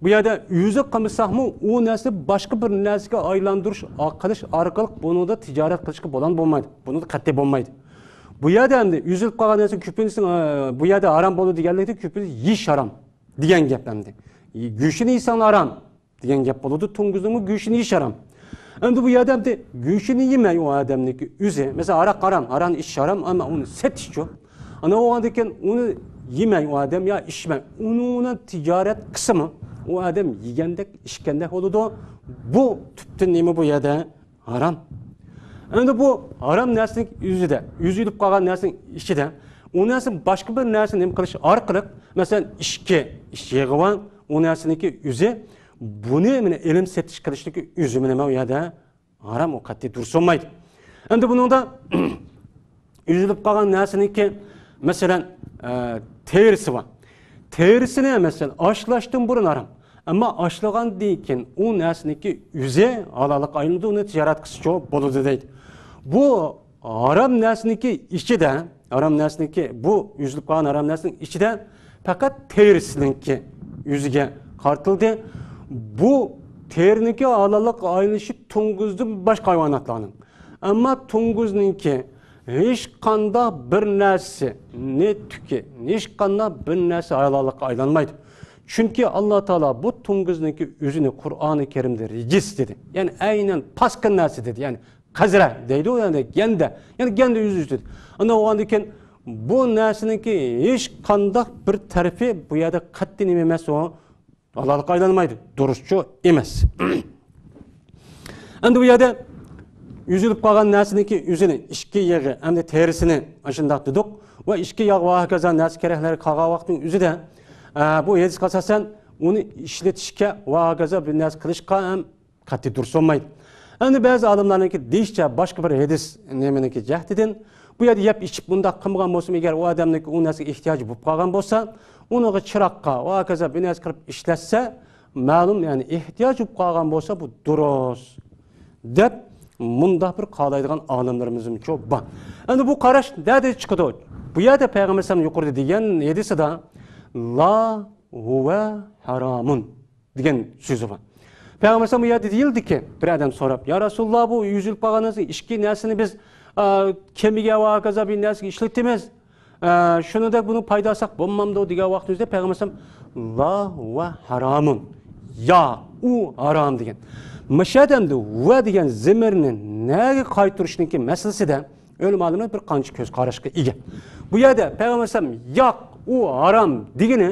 بۇ يەردە ئۆزى قىلمىساقمۇ، ئۇ نەرسىنى باشقا بىر نەرسىگە ئايلاندۇرۇش، قىلىش ئارقىلىق بۇنىڭدا تىجارەت قىلىشقا بولغان بولمايدۇ. بۇنىڭدا قەتئىي بولمايدۇ. بۇ يەردە ئەمدى ئۈزۈلۈپ قالغان نەرسە كۆپىنچىسى، ئە، بۇ يەردە ھارام بولىدۇ دېگەنلىكتە، كۆپىنچىسى يېيىش ھارام دېگەن گەپ ئەمدى. گۆشىنى يېسەڭلار ھارام دېگەن گەپ بولىدۇ. توڭگۇزنىڭمۇ گۆشىنى يېيىش ھارام. ئەمدى بۇ يەردە ئەمدى گۆشىنى يېمەي ئۇ ئادەمنىڭكى ئۆزى، مەسىلەن، ھاراق ھارام، ھارامنى ئىچىش ھارام، ئەمما ئۇنى سېتىشچۇ. ئانا بولغاندىن كېيىن ئۇنى يېمەي ئۇ ئادەم يا ئىچمەي، ئۇنىڭ بىلەن تىجارەت قىلسىمۇ، ئۇ ئادەم يېگەندەك، ئىچكەندەك بولىدۇ. بۇ تۈپتىن نېمە بۇ يەردە؟ ھارام. ئەمدى بۇ ھارام نەرسىنىڭ ئۆزىدە، ئۆزى ئۆلۈپ قالغان نەرسىنىڭ ئىچىدە، ئۇ نەرسىنى باشقا بىر نەرسە نېمە قىلىش ئارقىلىق، مەسىلەن، ئىچكى، ئىچكى يېغى بار، ئۇ نەرسىنىڭكى ئۆزى، بۇنى مانا ئېلىم سېتىش قىلىشنىڭكى ئۆزى مانا ئۇ يەردە ھارام، ئۇ قەتئىي دۇرۇس بولمايدۇ. ئەمدى بۇنىڭدا ئۈزۈلۈپ قالغان نەرسىنىڭكى، مەسىلەن، ئە، تېرىسى بار. تېرىسىنى، مەسىلەن، ئاشلاشتىن بۇرۇن ھارام. ئەمما ئاشلىغاندىن كېيىن ئۇ نەرسىنىڭكى ئۆزى ھالاللىققا ئايلىنىدۇ، ئۇنى تىجارەت قىلسىچۇ بولىدۇ دەيدۇ. بۇ ھارام نەرسىنىڭكى ئىچىدە، ھارام نەرسىنىڭكى، بۇ ئۈزۈلۈپ قالغان ھارام نەرسىنىڭ ئىچىدە پەقەت تېرىسىنىڭكى ئۆزىگە قارىتىلدى. بۇ تېرىنىڭكى ھالاللىققا ئايلىنىشى توڭگۇزدىن باشقا ھايۋاناتلارنىڭ. ئەمما توڭگۇزنىڭكى ھېچقانداق بىر نەرسىسى، نېتۈكى، ھېچقانداق بىر نەرسە ھالاللىققا ئايلانمايدۇ. چۈنكى ئاللا تائالا بۇ توڭگۇزنىڭكى ئۆزىنى قۇرئانى كەرىمدە رىجىس دېدى. يەنى ئەينەن پاسكىنا نەرسە دېدى. يەنى قەزرە دەيدۇ، يەنى گەندە. يەنى گەندە ئۆزى ئۆزى دېدى. ئانا بولغاندىن كېيىن بۇ نەرسىنىڭكى ھېچقانداق بىر تەرىپى بۇ يەردە قەتئىي نېمە ئەمەس، ئۇ ھالاللىققا ئايلانمايدۇ. دۇرۇسچۇ ئەمەس. ئەمدى بۇ يەردە ئۈزۈلۈپ قالغان نەرسىنىڭكى ئۆزىنى، ئىچكى يېغى، ئەمدى تېرىسىنى ئاشۇنداق دېدۇق. ۋە ئىچكى ياغ ۋە ھاكازا نەرسە كېرەكلەر قالغان ۋاقىتنىڭ ئۆزىدە، ئە، بۇ ھەدىسكە ئاساسەن ئۇنى ئىشلىتىشكە ۋە ھاكازا بىر نەرسە قىلىشقا ھەم قەتئىي دۇرۇس بولمايدۇ. ئەمدى بەزى ئالىملارنىڭكى دېيىشىچە، باشقا بىر ھەدىس نېمىنىڭكى جەھىتىدىن، بۇ يەردە يەپ ئىچىپ بۇنداق قىلمىغان بولسىمۇ، ئەگەر ئۇ ئادەمنىڭكى ئۇ نەرسىگە ئېھتىياجى بولۇپ قالغان بولسا، ئۇنىڭغا چىراغقا ۋە ھاكازا بىر نەرسە قىلىپ ئىشلەتسە، مەلۇم، يەنى ئېھتىياج بولۇپ قالغان بولسا، بۇ دۇرۇس، دەپ مۇنداق بىر قارايدىغان ئالىملىرىمىزمۇ بار. ئەمدى بۇ قاراش نەدە چىقىدۇ؟ بۇ يەردە پەيغەمبەر ئەلەيھىسسالام يۇقىرىدا دېگەن ھەدىسىدا، لا ھۇۋە ھارامۇن دېگەن سۆزى بار. پەيغەمبەر ئەلەيھىسسالام بۇ يەردە دېيىلدىكى، بىر ئادەم سوراپ، يا رەسۇلاللا، بۇ ئۈزۈلۈپ قالغان نەرسە، ئىچكى نەرسىنى بىز، ئا، كېمىگە ۋە ھاكازا بىر نەرسىگە ئىشلىتىمىز. ئە، شۇنىڭدەك بۇنى پايدا ئالساق بولمامدۇ دېگەن ۋاقتىمىزدا پەيغەمبەر ئەلەيھىسسالام، لا ھۇۋە ھارامۇن. ياق، ئۇ ھارام دېگەن. مۇشۇ يەردە ئەمدى ھۇۋە دېگەن زېمىرنى نەگە قايتۇرۇشنىڭكى مەسىلىسىدە ئۆلىمالىرىمىز بىر قانچە كۆز قاراشقا ئىگە. بۇ يەردە پەيغەمبەر ئەلەيھىسسالام ياق، ئۇ ھارام دېگىنى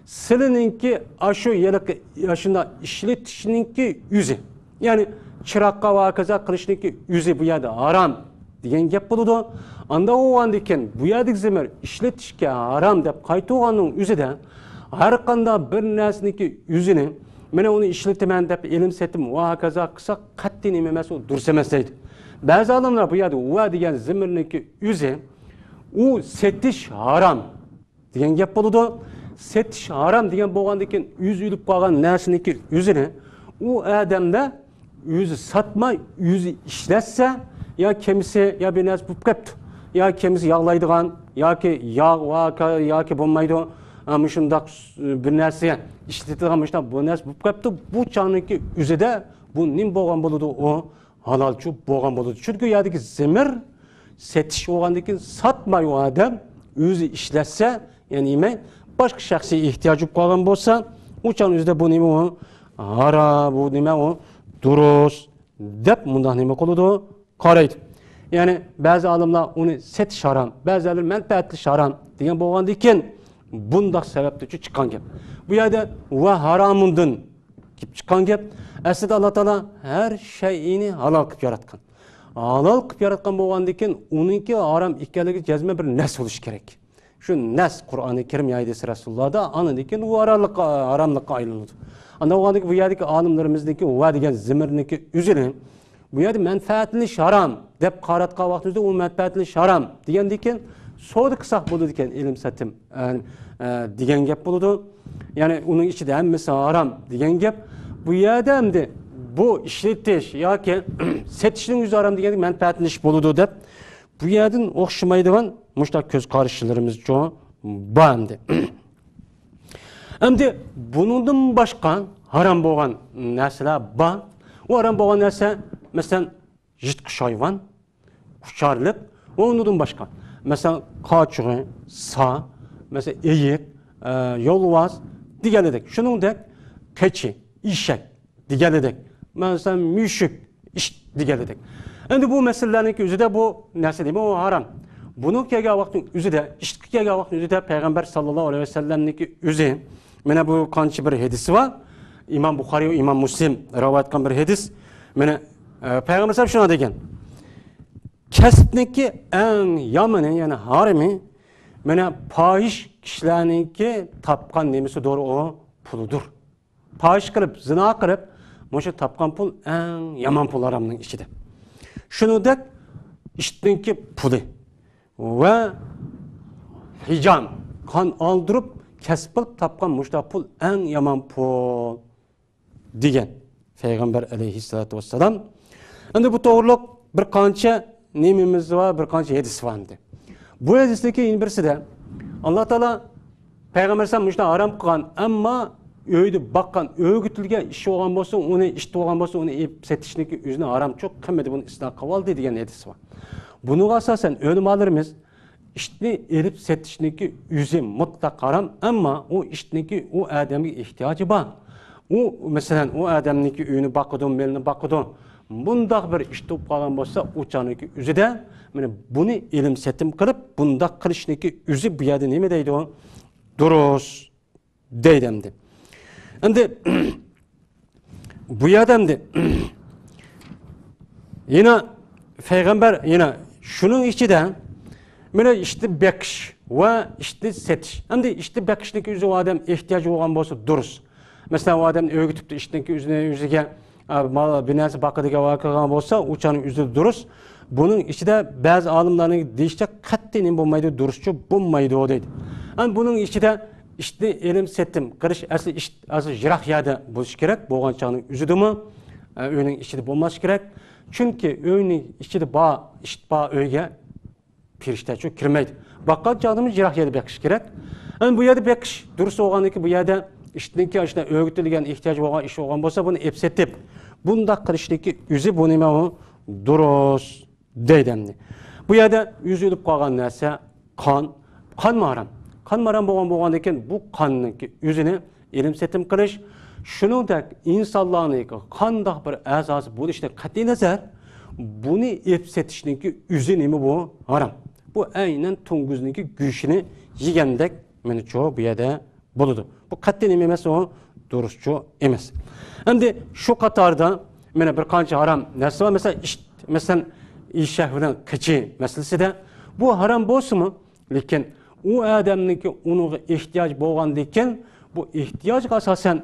سىلىنىڭكى ئاشۇ ھېلىقى ئاشۇنداق ئىشلىتىشنىڭكى ئۆزى. يەنى چىراغقا ۋە ھاكازا قىلىشنىڭكى ئۆزى بۇ يەردە ھارام دېگەن گەپ بولىدۇ. ئانداق بولغاندىكىن بۇ يەردىكى زېمىر ئىشلىتىشكە ھارام دەپ قايتۇرغاننىڭ ئۆزىدە ھەر قانداق بىر نەرسىنىڭكى ئۆزىنى، مانا ئۇنى ئىشلىتىمەن دەپ ئېلىم سېتىم ۋە ھاكازا قىلساق قەتئىي نېمە ئەمەس، ئۇ دۇرۇس ئەمەس دەيدۇ. بەزى ئالىملار بۇ يەردە ھۇۋە دېگەن زېمىرنىڭكى ئۆزى، ئۇ سېتىش ھارام دېگەن گەپ بولىدۇ. سېتىش ھارام دېگەن بولغاندىن كېيىن، ئۆزى ئۆلۈپ قالغان نەرسىنىڭكى ئۆزىنى ئۇ ئادەمدە ئۆزى ساتماي، ئۆزى ئىشلەتسە، يا كېمىسى يا بىر نەرسە بولۇپ قاپتۇ، يا كېمىسى ياغلايدىغان ياكى ياغ ۋاكا ياكى بولمايدۇ، ئا، مۇشۇنداق بىر نەرسە ئىشلىتىدىغان مۇشۇنداق بىر نەرسە بولۇپ قاپتۇ، بۇ چاغنىڭكى ئۆزىدە بۇ نېمە بولغان بولىدۇ؟ ئۇ ھالالچۇ بولغان بولىدۇ. چۈنكى ئۇ يەردىكى زېمىر سېتىش بولغاندىن كېيىن ساتماي ئۇ ئادەم ئۆزى ئىشلەتسە، يەنى يېمەي، باشقا شەخسىي ئېھتىياجى بولۇپ قالغان بولسا، ئۇ چاغنىڭ ئۆزىدە بۇ نېمە ئۇ؟ ھارا، بۇ نېمە ئۇ؟ دۇرۇس دەپ مۇنداق نېمە قىلىدۇ؟ قارايدۇ. يەنى بەزى ئالىملار ئۇنى سېتىش ھارام، بەزىلەر مەنپەئەتلىشىش ھارام دېگەن بولغاندىن كېيىن بۇنداق سەۋەبتىن چىققان گەپ. بۇ يەردە ۋە ھارامۇندىن كېلىپ چىققان گەپ. ئەسلىدە ئاللا تائالا ھەر شەيئىنى ھالال قىلىپ ياراتقان. ھالال قىلىپ ياراتقان بولغاندىن كېيىن ئۇنىڭكى ھارام ئىكەنلىكى جەزمەن بىر نەس بولۇشى كېرەك. شۇ نەس قۇرئانى كەرىم يا ھەدىسى رەسۇلۇللادا، ئاندىن كېيىن ئۇ ھاراملىققا، ھاراملىققا ئايلىنىدۇ. ئاندىن بولغاندىن كېيىن بۇ يەردىكى ئالىملىرىمىزنىڭكى ۋە دېگەن زېمىرنىڭكى ئۆزىنى بۇ يەردە مەنپەئەتلىنىش ھارام دەپ قاراتقان ۋاقتىمىزدا ئۇ مەنپەئەتلىنىش ھارام دېگەندىن كېيىن سودا قىلساق بولىدىكەن، ئېلىم سېتىم، ئە، ئە، دېگەن گەپ بولىدۇ. يەنى ئۇنىڭ ئىچىدە ھەممىسى ھارام دېگەن گەپ. بۇ يەردە ئەمدى بۇ ئىشلىتىش ياكى سېتىشنىڭ ئۆزى ھارام دېگەندە مەنپەئەتلىنىش بولىدۇ دەپ، بۇ يەردىن ئوخشىمايدىغان مۇشۇنداق كۆز قارىشلىرىمىزچۇ بار ئەمدى. ئەمدى بۇنىڭدىن باشقا ھارام بولغان نەرسىلەر بار. ئۇ ھارام بولغان نەرسە، مەسىلەن، يىرتقۇچ ھايۋان، ئۇچارلىق ۋە ئۇنىڭدىن باشقا، مەسىلەن، قاچىغۇ، سا، مەسىلەن، ئېيىق، ئە، يولۋاس دېگەنلىدەك. شۇنىڭدەك قېچى، ئېشەك دېگەنلىدەك. مەسىلەن، مۈشۈك، ئىت دېگەنلىدەك. ئەمدى بۇ مەسىلىلەرنىڭكى ئۆزىدە بۇ نەرسە نېمە؟ ئۇ ھارام. بۇنىڭ كەلگەن ۋاقىتنىڭ ئۆزىدە، ئىتقا كەلگەن ۋاقىتنىڭ ئۆزىدە پەيغەمبەر ساللاللاھۇ ئەلەيھى ۋەسەللەمنىڭكى ئۆزى، مانا بۇ قانچە بىر ھەدىسى بار. ئىمام بۇخارىي ۋە ئىمام مۇسلىم رىۋايەت قىلغان بىر ھەدىس. مانا، ئە، پەيغەمبەر ئەلەيھىسسالام شۇنداق دېگەن: كەسىپنىڭكى ئەڭ يامىنى، يەنى ھارىمى، مانا پاھىش كىشىلەرنىڭكى تاپقان نېمىسىدۇر، ئۇ پۇلىدۇر. پاھىش قىلىپ، زىنا قىلىپ، مۇشۇ تاپقان پۇل ئەڭ يامان پۇل ھارامنىڭ ئىچىدە. شۇنىڭدەك ئىتنىڭكى پۇلى ۋە ھىجام، قان ئالدۇرۇپ، كەسىپ قىلىپ تاپقان مۇشۇنداق پۇل ئەڭ يامان پۇل، دېگەن پەيغەمبەر ئەلەيھىسسالاتۇ ۋەسسالام. ئەمدى بۇ توغرۇلۇق بىر قانچە نېمىمىز بار، بىر قانچە ھەدىس بار ئەمدى. بۇ ھەدىستىكى يەنە بىرسىدە، ئاللا تائالا پەيغەمبەر ئەلەيھىسسالام مۇشۇنداق ھارام قىلغان، ئەمما ئۆيدە باققان، ئۆگىتىلگەن ئىت بولغان بولسا، ئۇنى، ئىت بولغان بولسا، ئۇنى ئېلىپ سېتىشنىڭكى ئۆزىنى ھارامچۇ قىلمىدى، بۇنى ئىسلام قىلىۋالدى دېگەن ھەدىس بار. بۇنىڭغا ئاساسەن ئۆلىمالىرىمىز ئىتنى ئېلىپ سېتىشنىڭكى ئۆزى مۇتلەق ھارام، ئەمما ئۇ ئىتنىڭكى ئۇ ئادەمگە ئېھتىياجى بار. ئۇ، مەسىلەن، ئۇ ئادەمنىڭكى ئۆيىنى باقىدۇ، مېلىنى باقىدۇ. بۇنداق بىر ئىت بولۇپ قالغان بولسا، ئۇ چاغنىڭكى ئۆزىدە، مانا، بۇنى ئېلىم سېتىم قىلىپ، بۇنداق قىلىشنىڭكى ئۆزى بۇ يەردە نېمە دەيدۇ؟ دۇرۇس دەيدۇ ئەمدى. ئەمدى بۇ يەردە ئەمدى يەنە پەيغەمبەر يەنە شۇنىڭ ئىچىدە مانا ئىتنى بېقىش ۋە ئىتنى سېتىش. ئەمدى ئىتنى بېقىشنىڭكى ئۆزى ئۇ ئادەم ئېھتىياجى بولغان بولسا دۇرۇس. مەسىلەن، ئۇ ئادەم ئۆگىتىپتۇ ئىتنىڭكى ئۆزىنى، ئۆزىگە، ئا، مال، بىر نەرسە باقىدىغان ۋە قىلغان بولسا، ئۇ چاغنىڭ ئۆزى دۇرۇس. بۇنىڭ ئىچىدە بەزى ئالىملارنىڭ دېيىشىچە قەتئىي نېمە بولمايدۇ، دۇرۇسچۇ بولمايدۇ دەيدۇ. ئەمدى بۇنىڭ ئىچىدە ئىتنى ئېلىم سېتىم قىلىش ئەسلى ئىت ئازراق يىراق يەردە بۆلۈش كېرەك، بولغان چاغنىڭ ئۆزىدىمۇ، ئە، ئۆينىڭ ئىچىدە بولماسلىقى كېرەك. چۈنكى ئۆينىڭ ئىچىدە بار، ئىت بار ئۆيگە پېرىشتەچۇ كىرمەيدۇ. باققان چاغدىمۇ يىراق يەردە بېقىش كېرەك. ئەمدى بۇ يەردە بېقىش دۇرۇس بولغاندىكىن، بۇ يەردە ئىتنىڭكى ئاشۇنداق ئۆگىتىلگەن، ئېھتىياجى بولغان ئىت بولغان بولسا، بۇنى ئېلىپ سېتىپ، بۇنداق قىلىشنىڭكى ئۆزى بۇ نېمە ئۇ؟ دۇرۇس دەيدۇ ئەمدى. بۇ يەردە ئۆزى ئۆلۈپ قالغان نەرسە قان. قانمۇ ھارام؟ قانمۇ ھارام بولغان، بولغاندىكىن بۇ قاننىڭكى ئۆزىنى ئېلىم سېتىم قىلىش، شۇنىڭدەك ئىنسانلارنىڭكى قانداق بىر ئەزاسى بولۇشىدىن قەتئىينەزەر، بۇنى ئېلىپ سېتىشنىڭكى ئۆزى نېمە بۇ؟ ھارام. بۇ ئەينەن توڭگۇزنىڭكى گۆشىنى يېگەندەك، مېنىڭچۇ، بۇ يەردە بولىدۇ. بۇ قەتئىي نېمە ئەمەس ئۇ؟ دۇرۇسچۇ ئەمەس. ئەمدى شۇ قاتاردا مانا بىر قانچە ھارام نەرسە بار. مەسىلەن، ئىت، مەسىلەن، ئېشەك بىلەن قېچى مەسىلىسىدە بۇ ھارام بولسىمۇ، لېكىن ئۇ ئادەمنىڭكى ئۇنىڭغا ئېھتىياجى بولغاندىكىن، بۇ ئېھتىياجغا ئاساسەن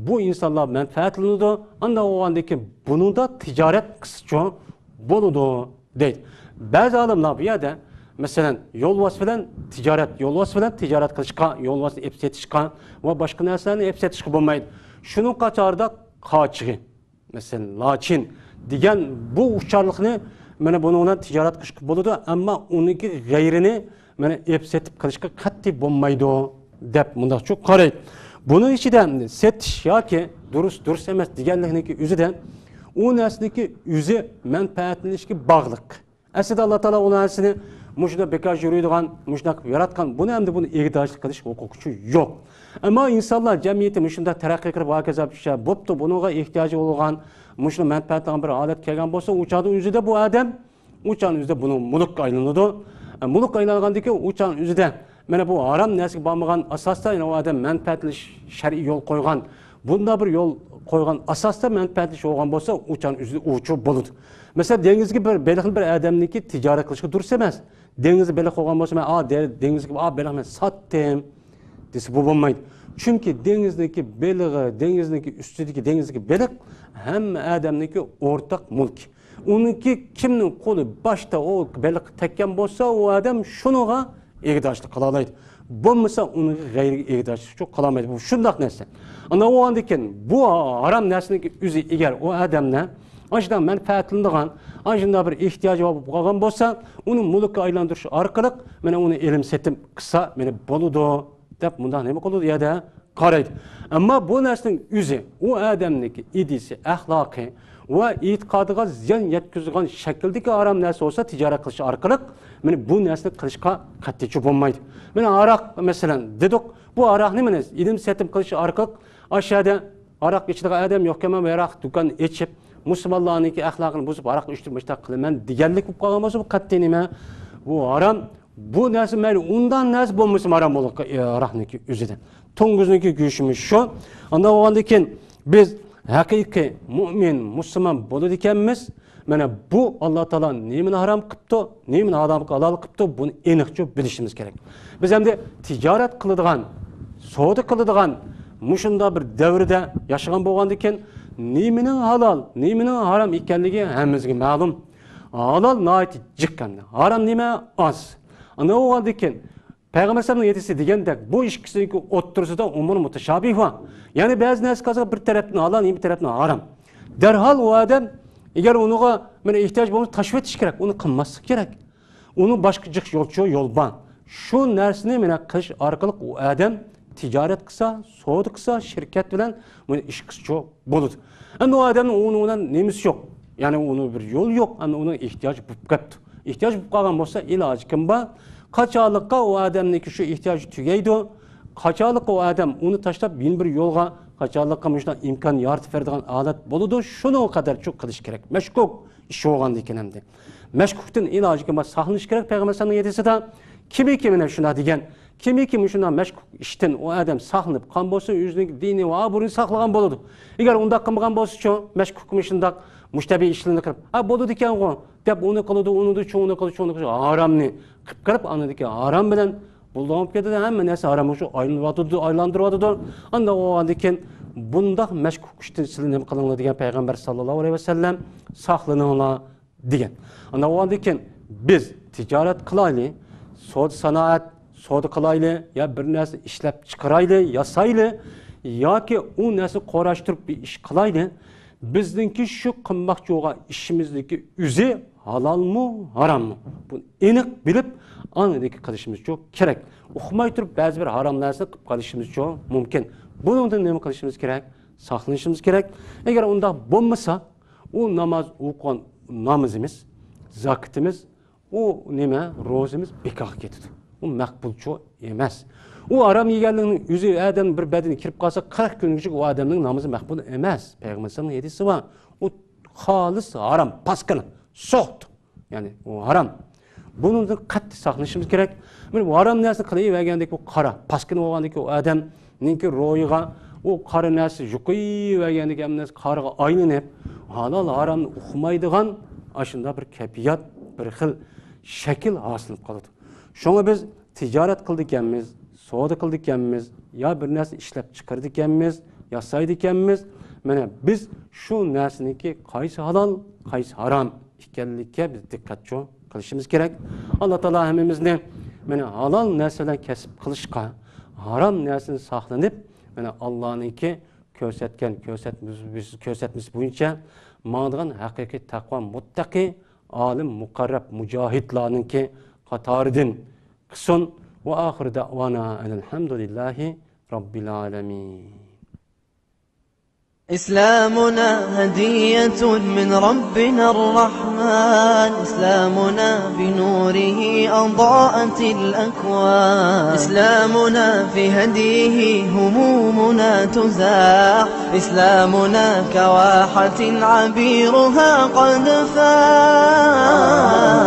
بۇ ئىنسانلار مەنپەئەتلىنىدۇ. ئانداق بولغاندىكىن بۇنىڭدا تىجارەت قىلسىچۇ بولىدۇ دەيدۇ. بەزى ئالىملار بۇ يەردە، مەسىلەن، يولۋاس بىلەن تىجارەت، يولۋاس بىلەن تىجارەت قىلىشقا، يولۋاسنى ئېلىپ سېتىشقا ۋە باشقا نەرسىلەرنى ئېلىپ سېتىشقا بولمايدۇ. شۇنىڭ قاتارىدا قاچىغى، مەسىلەن، لاچىن دېگەن بۇ ئۇچارلىقنى، مانا، بۇنىڭ بىلەن تىجارەت قىلىشقا بولىدۇ، ئەمما ئۇنىڭكى غەيرىنى، مانا، ئېلىپ سېتىپ قىلىشقا قەتئىي بولمايدۇ، دەپ مۇنداقچۇ قارايدۇ. بۇنىڭ ئىچىدە سېتىش ياكى دۇرۇس، دۇرۇس ئەمەس دېگەنلىكنىڭكى ئۆزىدە ئۇ نەرسىنىڭكى ئۆزى مەنپەئەتلىنىشكە باغلىق. ئەسلىدە ئاللا تائالا ئۇ نەرسىنى مۇشۇنداق بىكار يۈرىدىغان، مۇشۇنداق ياراتقان، بۇنى ئەمدى بۇنى ئىگىدارچىلىق قىلىش ھوقۇقىچۇ يوق. ئەمما ئىنسانلار جەمئىيىتى مۇشۇنداق تەرەققىي قىلىپ، ھاكازا بىر شەي بوپتۇ، بۇنىڭغا ئېھتىياجى بولغان، مۇشۇنى مەنپەئەتلەنگەن بىر ھالەتكە كەلگەن بولسا، ئۇ چاغدا ئۆزىدە بۇ ئادەم، ئۇ چاغنىڭ ئۆزىدە بۇنىڭ مۈلۈككە ئايلىنىدۇ. مۈلۈككە ئايلانغاندىن كېيىن ئۇ چاغنىڭ ئۆزىدە مانا بۇ ھارام نەرسىگە بارمىغان ئاساستا، يەنى ئۇ ئادەم مەنپەئەتلىنىش شەرئىي يول قويغان، بۇنداق بىر يول قويغان ئاساستا مەنپەئەتلىنىش بولغان بولسا، ئۇ چاغنىڭ ئۆزىدە ئۇچۇر بولىدۇ. مەسىلەن، دېڭىزدىكى بىر بېلىقنى بىر ئادەمنىڭكى تىجارەت قىلىشقا دۇرۇس ئەمەس. دېڭىزدا بېلىق قويغان بولسا، مەن، ئا، دە-، دېڭىزدىكى، ئا، بېلىق مەن ساتتىم دېسە، بۇ بولمايدۇ. چۈنكى دېڭىزنىڭكى بېلىقى، دېڭىزنىڭكى ئۈستىدىكى، دېڭىزدىكى بېلىق ھەممە ئادەمنىڭكى ئورتاق مۈلكى. ئۇنىڭكى كىمنىڭ قولى باشتا ئۇ بېلىققا تەگكەن بولسا، ئۇ ئادەم شۇنىڭغا ئىگىدارچىلىق قىلالايدۇ. بولمىسا ئۇنىڭغا غەيرىي ئىگىدارچىلىق قىلالايدۇ. بۇ شۇنداق نەرسە. ئانداق بولغاندىكىن بۇ ھارام نەرسىنىڭكى ئۆزى ئەگەر ئۇ ئادەمنى ئاشۇنداق مەنپەئەتلىنىدىغان، ئاشۇنداق بىر ئېھتىياجى بار بولۇپ قالغان بولسا، ئۇنى مۈلۈككە ئايلاندۇرۇش ئارقىلىق مانا ئۇنى ئېلىم سېتىم قىلسا مانا بولىدۇ دەپ مۇنداق نېمە قىلىدۇ يەردە؟ قارايدۇ. ئەمما بۇ نەرسىنىڭ ئۆزى، ئۇ ئادەمنىڭكى ئىدىيىسى، ئەخلاقى ۋە ئېتىقادىغا زىيان يەتكۈزىدىغان شەكىلدىكى ھارام نەرسە بولسا، تىجارەت قىلىش ئارقىلىق مانا بۇ نەرسىنى قىلىشقا قەتئىيچە بولمايدۇ. مانا ھاراق مەسىلەن دېدۇق، بۇ ھاراقنى مانا ئېلىم سېتىم قىلىش ئارقىلىق ئاشۇ يەردە ھاراق ئىچىدىغان ئادەم يوقكەن، مانا ھاراق دۇكان ئېچىپ، مۇسۇلمانلارنىڭكى ئەخلاقىنى بۇزۇپ، ھاراق ئىچتۈرۈپ، مۇشۇنداق قىلىمەن دېگەنلىك بولۇپ قالغان بولسا، بۇ قەتئىي نېمە؟ بۇ ھارام. بۇ نەرسە مەيلى ئۇنداق نەرسە بولمىسىمۇ ھارام بولىدۇ، ئە، ھاراقنىڭكى ئۆزىدە. توڭگۇزنىڭكى گۆشىمۇ شۇ. ئانداق بولغاندىن كېيىن بىز ھەقىقىي مۇئمىن، مۇسۇلمان بولىدىكەنمىز. مانا بۇ ئاللا تائالا نېمىنى ھارام قىپتۇ، نېمىنى ھالال، ھالال قىپتۇ، بۇنى ئېنىقچە بىلىشىمىز كېرەك. بىز ئەمدى تىجارەت قىلىدىغان، سودا قىلىدىغان مۇشۇنداق بىر دەۋردە ياشىغان بولغاندىكىن، نېمىنىڭ ھالال، نېمىنىڭ ھارام ئىكەنلىكى ھەممىمىزگە مەلۇم. ھالال ناھايىتى جىق ئەمدى. ھارام نېمە؟ ئاز. ئانداق بولغاندىكىن، پەيغەمبەر ئەلەيھىسسالامنىڭ ھەدىسى دېگەندەك، بۇ ئىككىسىنىڭكى ئوتتۇرىسىدا ئۇمۇر مۇتەشابىھ بار. يەنى بەزى نەرسە قالسا بىر تەرەپتىن ھالال، يەنە بىر تەرەپتىن ھارام. دەرھال ئۇ ئادەم، ئەگەر ئۇنىڭغا مانا ئېھتىياج بولسا تاشلىۋېتىش كېرەك، ئۇنى قىلماسلىق كېرەك. ئۇنىڭ باشقا جىق يولچۇ يول بار. شۇ نەرسىنى مانا قىلىش ئارقىلىق ئۇ ئادەم تىجارەت قىلسا، سودا قىلسا، شىركەت بىلەن مانا ئىش قىلسىچۇ بولىدۇ. ئەمدى ئۇ ئادەمنىڭ ئۇنىڭ بىلەن نېمىسى يوق. يەنى ئۇنىڭ بىر يولى يوق. ئەمدى ئۇنىڭ ئېھتىياجى بولۇپ قاپتۇ. ئېھتىياج بولۇپ قالغان بولسا، ئىلاجى كىم بار؟ قاچانلىققا ئۇ ئادەمنىڭكى شۇ ئېھتىياجى تۈگەيدۇ؟ قاچانلىققا ئۇ ئادەم ئۇنى تاشلاپ يەنە بىر يولغا، قاچانلىققا مۇشۇنداق ئىمكان يارىتىپ بېرىدىغان ھالەت بولىدۇ؟ شۇنىڭغا قەدەرچۇ قىلىش كېرەك. مەشكۇك ئىش بولغاندىكىن ئەمدى. مەشكۇكتىن ئىلاجى كىم بار؟ ساقلىنىش كېرەك. پەيغەمبەر ئەلەيھىسسالامنىڭ ھەدىسىدە، كىمكى مانا شۇنداق دېگەن، كىمكى مۇشۇنداق مەشكۇك ئىشتىن ئۇ ئادەم ساقلىنىپ قالغان بولسا، ئۆزىنىڭ دىنى ۋە ئابرۇيىنى ساقلىغان بولىدۇ. ئەگەر ئۇنداق قىلمىغان بولسىچۇ، مەشكۇكمۇ شۇنداق مۇشتەبىھ ئىشلىرىنى قىلىپ، «ئا، بولىدىكەنغۇ» دەپ، ئۇنى قىلىدۇ، ئۇنى چوڭىنى قىلىدۇ، چوڭىنى قىلىدۇ، ھارامنى قىلىپ قىلىپ، ئاندىكى ھارام بىلەن بۇلغىنىپ كېتىدۇ. ھەممە نەرسە ھارامغا شۇ ئايلىنىۋاتىدۇ، ئايلاندۇرۇۋاتىدۇ. ئانداق بولغاندىن كېيىن بۇنداق مەشكۇك ئىشتىن سىلەر نېمە قىلىڭلار دېگەن پەيغەمبەر ساللاللاھۇ ئەلەيھى ۋەسەللەم، ساقلىنىڭلار دېگەن. ئانداق بولغاندىن كېيىن بىز تىجارەت قىلايلى، سودا سانائەت، سودا قىلايلى، يا بىر نەرسە ئىشلەپ چىقىرايلى، ياسايلى، ياكى ئۇ نەرسىنى قوراشتۇرۇپ بىر ئىش قىلايلى، بىزنىڭكى شۇ قىلماقچى بولغان ئىشىمىزنىڭكى ئۆزى ھالالمۇ، ھاراممۇ؟ بۇنى ئېنىق بىلىپ، ئاندىن قىلىشىمىزچۇ كېرەك. ئۇقماي تۇرۇپ بەزى بىر ھارام نەرسىنى قىلىپ قېلىشىمىزچۇ مۇمكىن. بۇنىڭدىن نېمە قىلىشىمىز كېرەك؟ ساقلىنىشىمىز كېرەك. ئەگەر ئۇنداق بولمىسا، ئۇ ناماز ئوقۇغان نامىزىمىز، زاكىتىمىز، ئۇ نېمە، روزىمىز بىكارغا كېتىدۇ. ئۇ مەقبۇلچۇ ئەمەس. ئۇ ھارام يېگەنلىكنىڭ ئۆزى ئادەم بىر بەدىنىگە كىرىپ قالسا، قىرىق كۈنگىچە ئۇ ئادەمنىڭ نامىزى مەقبۇل ئەمەس. پەيغەمبەر ئەلەيھىسسالامنىڭ ھەدىسى بار. ئۇ خالىس ھارام، پاسكىنا، سوخت. يەنى ئۇ ھارام. بۇنىڭدىن قەتئىي ساقلىنىشىمىز كېرەك. مانا بۇ ھارام نەرسىنى قىلىۋەرگەندىكى ئۇ قارا، پاسكىنا بولغاندىكى ئۇ ئادەمنىڭكى روھىغا ئۇ قارا نەرسە يۇقۇۋەرگەندىكى ھەممە نەرسە قارىغا ئايلىنىپ، ھالال ھارامنى ئۇقمايدىغان ئاشۇنداق بىر كەيپىيات، بىر خىل شەكىل ھاسىل قىلىدۇ. شۇڭا بىز تىجارەت قىلىدىكەنمىز، سودا قىلىدىكەنمىز، يا بىر نەرسە ئىشلەپ چىقىرىدىكەنمىز، ياسايدىكەنمىز. مانا بىز شۇ نەرسىنىڭكى قايسى ھالال، قايسى ھارام ئىكەنلىكىگە بىز دىققەتچۇ قىلىشىمىز كېرەك. ئاللا تائالا ھەممىمىزنى مانا ھالال نەرسە بىلەن كەسىپ قىلىشقا، ھارام نەرسىدىن ساقلىنىپ، مانا ئاللانىڭكى كۆرسەتكەن كۆرسەتمىسى، كۆرسەتمىسى بويىچە ماڭىدىغان ھەقىقىي تەقۋا مۇتتەقى، ئالىم، مۇقەررەب، مۇجاھىدلارنىڭكى قاتارىدىن قىلسۇن. وآخر دعوانا أن الحمد لله رب العالمين. إسلامنا هدية من ربنا الرحمن. إسلامنا بنوره أضاءت الأكوان. إسلامنا في هديه همومنا تزاح. إسلامنا كواحة عبيرها قد فاح.